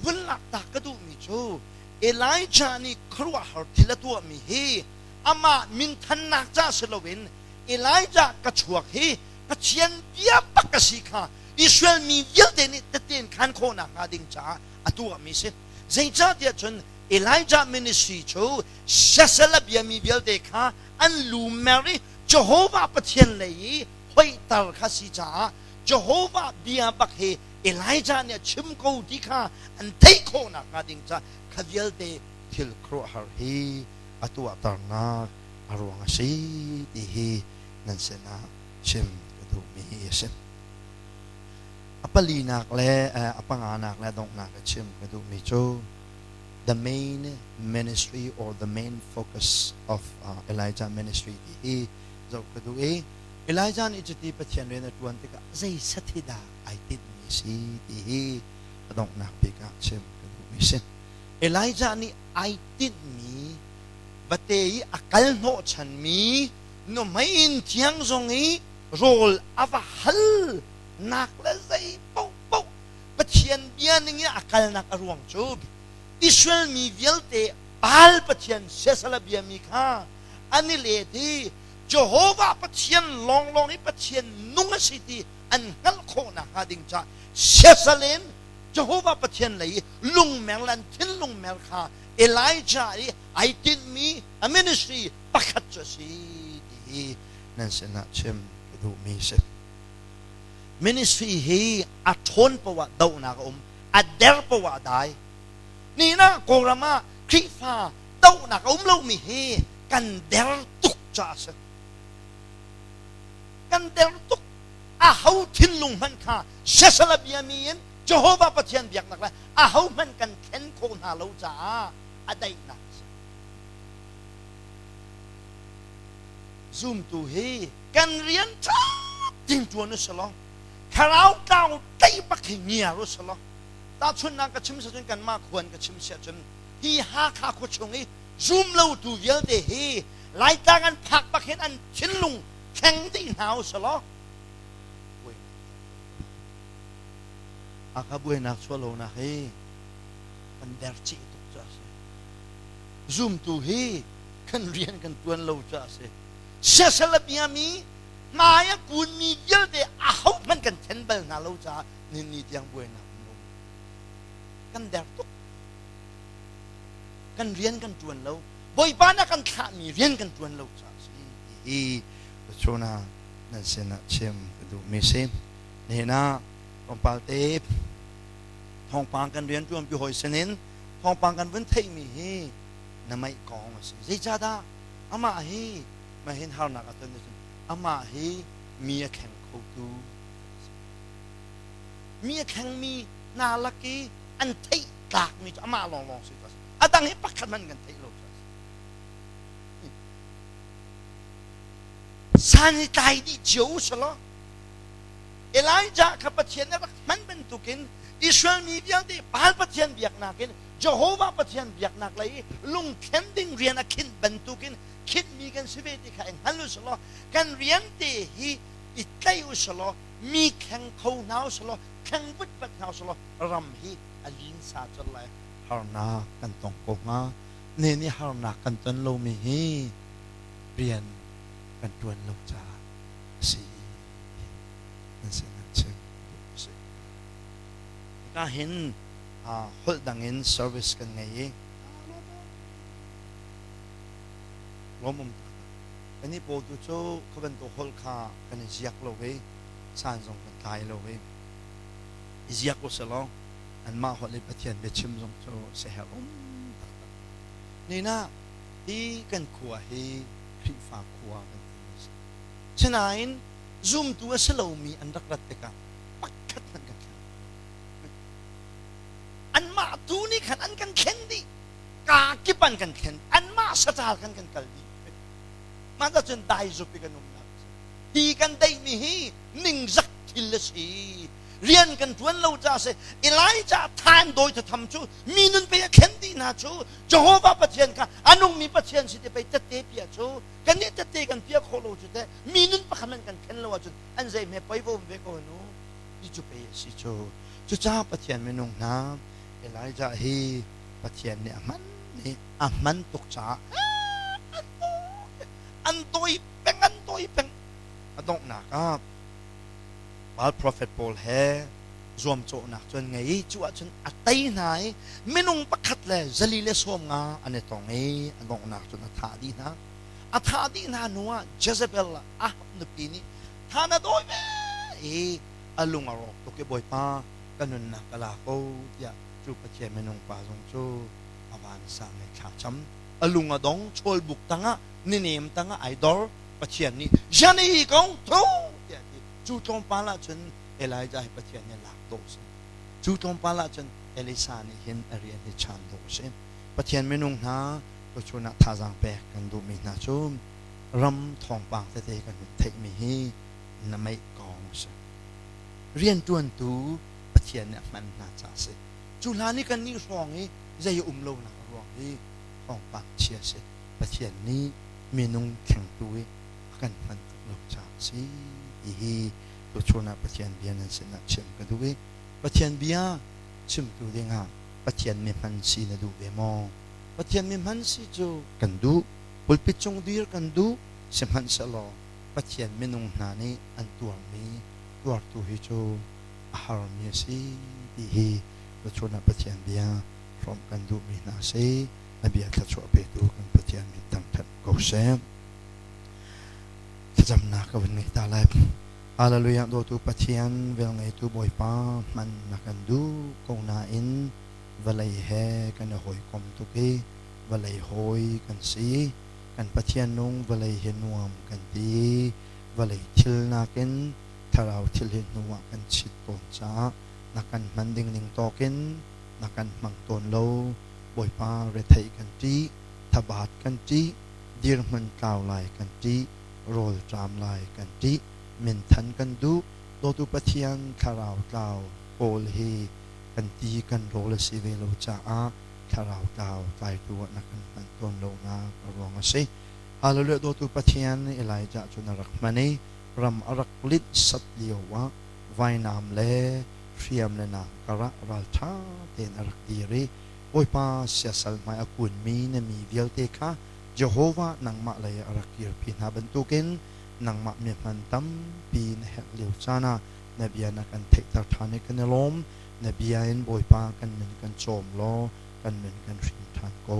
Vun lak ta ka duhmi cu Elijah nih khuaruahhar thil a tuahmi hi amah minthannak ca si loin Elijah ka chuak hi Pathian bia bak a si kha Israel mi vialte nih tette in khan khawhnak hnga ding caah a tuahmi si. Zeicahtiah cun Elijah ministry cu siasal a biami vialte kha an lu mer i Jehovah Pathian lei i hoihter kha si caah Jehovah bia bak hi Elijah nih a chim ko ti kha an theih khawh nakhnga ding caah kha vialte thil khuaruahhar hi a tuahternak a ruang a si ti hi nan sinah chim ka duhmi a si. A palinak le a panganak le a donghnak i chim ka duhmi cu the main ministry or the main focus of Elijah ministry ti hi zoh ka duh i Elijah nih cuti Pathian rian a ṭuan tikah zei sathi dah ai tinhmi si ti hi a donghnak bik ah chim ka duhmi si. Elijah nih ai tinhmi vate i a kal hnawhchanmi nuhmei inn thiang zong i rawl a va hal nak le zei paohpaoh Pathian bia ning in a kalnak a ruang cu Israel mi vialte Baal Pathian siasal a biami kha an i let i Jehovah Pathian lawnglawng hi Pathian nung a si ti an hngalh khawh nakhnga ding caah siasal in Jehovah Pathian lei i lungmer le an thinlung mer kha Elijah i ai tinhmi a ministry pakhat cu a si ti hi nan sinah chim ka duhmi a si. Ministry hi a ṭhawn paoh ah dohnak a um, a der paoh ah a dai. Nihin ah Kawlram ah Khrihfa dohnak a um lomi hi kan der tuk caah a si. Kan der tuk. Aho thinlung hmanh kha siasal a biami in Jehovah Pathian biaknak le aho hmanh kan thlen khawh hna lo caah a daihnak a si. Zumtu hi kan rian ṭha ting ṭuan u selaw thlarau tlau tlaih bak hi ngiar u selaw tahchunhnak ka chim cun kanmah khuan ka chim siah cun hi Hakha khua chung i zum lotu vialte hi Laitlang an phak bak hin an thinlung thleng dih hna u selaw Hakha buainak chuah lonak hi kan der chih tuk cu a si. Zumtu hi kan rian kan ṭuan lo cu a si. Siasal a biami hmai a kunmi vialte ahohmanh kan then bal hna lo caah nihin ni tiang buainak um lo. Kan der tuk. Kan rian kan ṭuan lo. Bawipa nih a kan thlahmi rian kan ṭuan lo caah a si ti hi chun ah nan sinah chim ka duhmi si. Nihin ah tlawmpal te thawngpang kan rian ṭuanpi hawi sinin thawngpang kan vun theihmi hi na meih kong a si. Zeicahdah amah hi mahin harnak a ton ahcun amah hi mi a thleng khotu mi a thlengmi hna lak i an theih tlakmi cu amah lawnglawng si cu a si. A dang hi pakhat hmanh kan theih lo cu a si. San hi tlai dih cio u selaw Elijah kha Pathian nih a rak hman bantukin Israel mi vialte Baal Pathian biaknak in Jehovah Pathian biaknak lei i lungthlen ding rian a khinh bantukin khinhmi kan si ve ti kha i hngal u selaw kan rian te hi i tlai u selaw mi thleng kho hna u selaw thleng vutvat hna u selaw ram hi a linsa colh lai. Harnak kan tong ko hnga. Ne nih harnak kan ton lomi hi rian kan ṭuan lo caah a si. Nan sinah chim duh a si. Hika hin holh dang in service kan ngei i lawmawm taktak. Kannih pawl tu cu kha bantuk holh kha kan i ziak lo i san zong kan tlai lo i i ziak u selaw anmah holh i Pathian biachim zong cu siaherh um taktak. Nina hi kan khua hi Khrihfa khua kan ti mi a si. Sinain zumtu a si lomi an rak rat tikah pakhat hmanh kan thleng. Anmah tu nih khan an kan thlen dih. Kaa kip an kan thlen. Anmah sacal kan kan kal dih. Mah cun dai zup i kan umnak a si. Hi kan deihmi hi ningzak thil a si. Rian kan ṭuan lo caah a si. Elijah than dawi thatham cu mi nun pei a thlen dih hna cu Jehovah Pathian kha a nungmi Pathian si ti pei tette piah cu kannih tette kan piah khawh lo cu teh mi nun pakhat hmanh kan thlen lo ahcun an zei hme poi va um ve ko nu ti cu pei a si cu. Cucaah Pathian minung hna Elijah hi Pathian nih a hman i a hman tuk caah an dawi peng an dawi peng a donghnak ah Baal prophet pawl he zuamcawhnak cu an ngei i cu ahcun a tei hna i minung pakhat le zali le 50 an i tong i a donghnak cun a thah dih hna. A thah dih hna hnu ah Jezebel Ahab nupi nih tha na dawi ve i a lung a rawk tuk i Bawipa ka nunnak ka la ko tiah cu Pathian minung pa zong cu a vansang i thla cam. A lung a dong chawlbuk tangah ninem tangah ai dor Pathian nih zian hi kong tho tiah ti cu tlawmpal ah cun Elijah hi Pathian nih lak dawh a si cu tlawmpal ah cun Elisa nih hin a rian hi chan dawh a si Pathian minung hna tuchun ah thazaang pek kan duhmi hna cu ram thawngpang tete kan hun theihmi hi na meih kong a si rianṭuantu Pathian nih a hman hna ca a si cu hlan i kannih hrawng i zei a um lonak a ruang hi thawngpang chia a si Pathian nih minung thlengtu i a kan hman tuk lo caah a si ti hi tuchun ah Pathian bia nan sinah chim ka duh i Pathian bia chimtu dingah Pathian mihman si na duh ve maw? Pathian mihman si cu kan duh, pulpit cung dir kan duh, sihmanhsehlaw Pathian minung hna nih an tuarmi tuartu hi cu a harmi a si ti hi tuchun ah Pathian bia hrawmh kan duhmi hna a si. A bia thluachuah petu kan Pathian min thangṭhat ko seh. Thlacamnak ka vun ngei ta lai. Hallelujah dawtu Pathian velngeitu Bawipa hman na kan duh ko nain vawlei he kan i hawikom tuk i vawlei hawi kan si. Kan Pathian nung vawlei hi nuam kan ti. Vawlei thil nakin thlarau thil hi hnu ah kan chit tawn caah na kan hman ding ning tawkin na kan hmang tawn lo. Bawipa retheih kan ṭih, thabat kan ṭih, dirhmun tlau lai kan ṭih, rawlṭam lai kan ṭih, minthan kan duh, dawtu Pathian thlarau tlau kawl hi kan ti kan rawl a si ve lo caah thlarau tlau tlaitu ah na kan hman tawn lonak a ruang a si. Hallelujah dawtu Pathian Elijah cu na rak hman i ram a rak linh sat lio ah vainam le hriam le naam karah ralṭha tein a rak dir i Bawipa siasal hmai a kunmi na mi vialte kha Jehovah nangmah lei a rak kirpi hna bantukin nangmah mihman tampi na herh lio caan ah na bia na kan theihter ṭhan i kan i lawm. Na bia in Bawipa kan nun kan cawm law kan nun kan hrim ṭhan ko.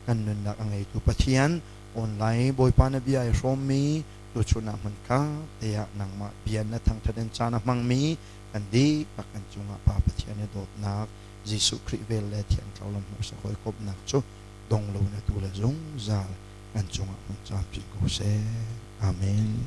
Kan nunnak a ngeitu Pathian, online Bawipa na bia ai hrawmmi tuchun ah hmunkha te ah nangmah bia na thangṭhat in caan a hmangmi kan dihlak kan cungah Pa Pathian i dawtnak Jesuh Khrih vel le Thiang Thlarau lam hmuhsak hawikomhnak cu dong lo in atu le zungzal kan cungah hmun camcin ko seh. Amen.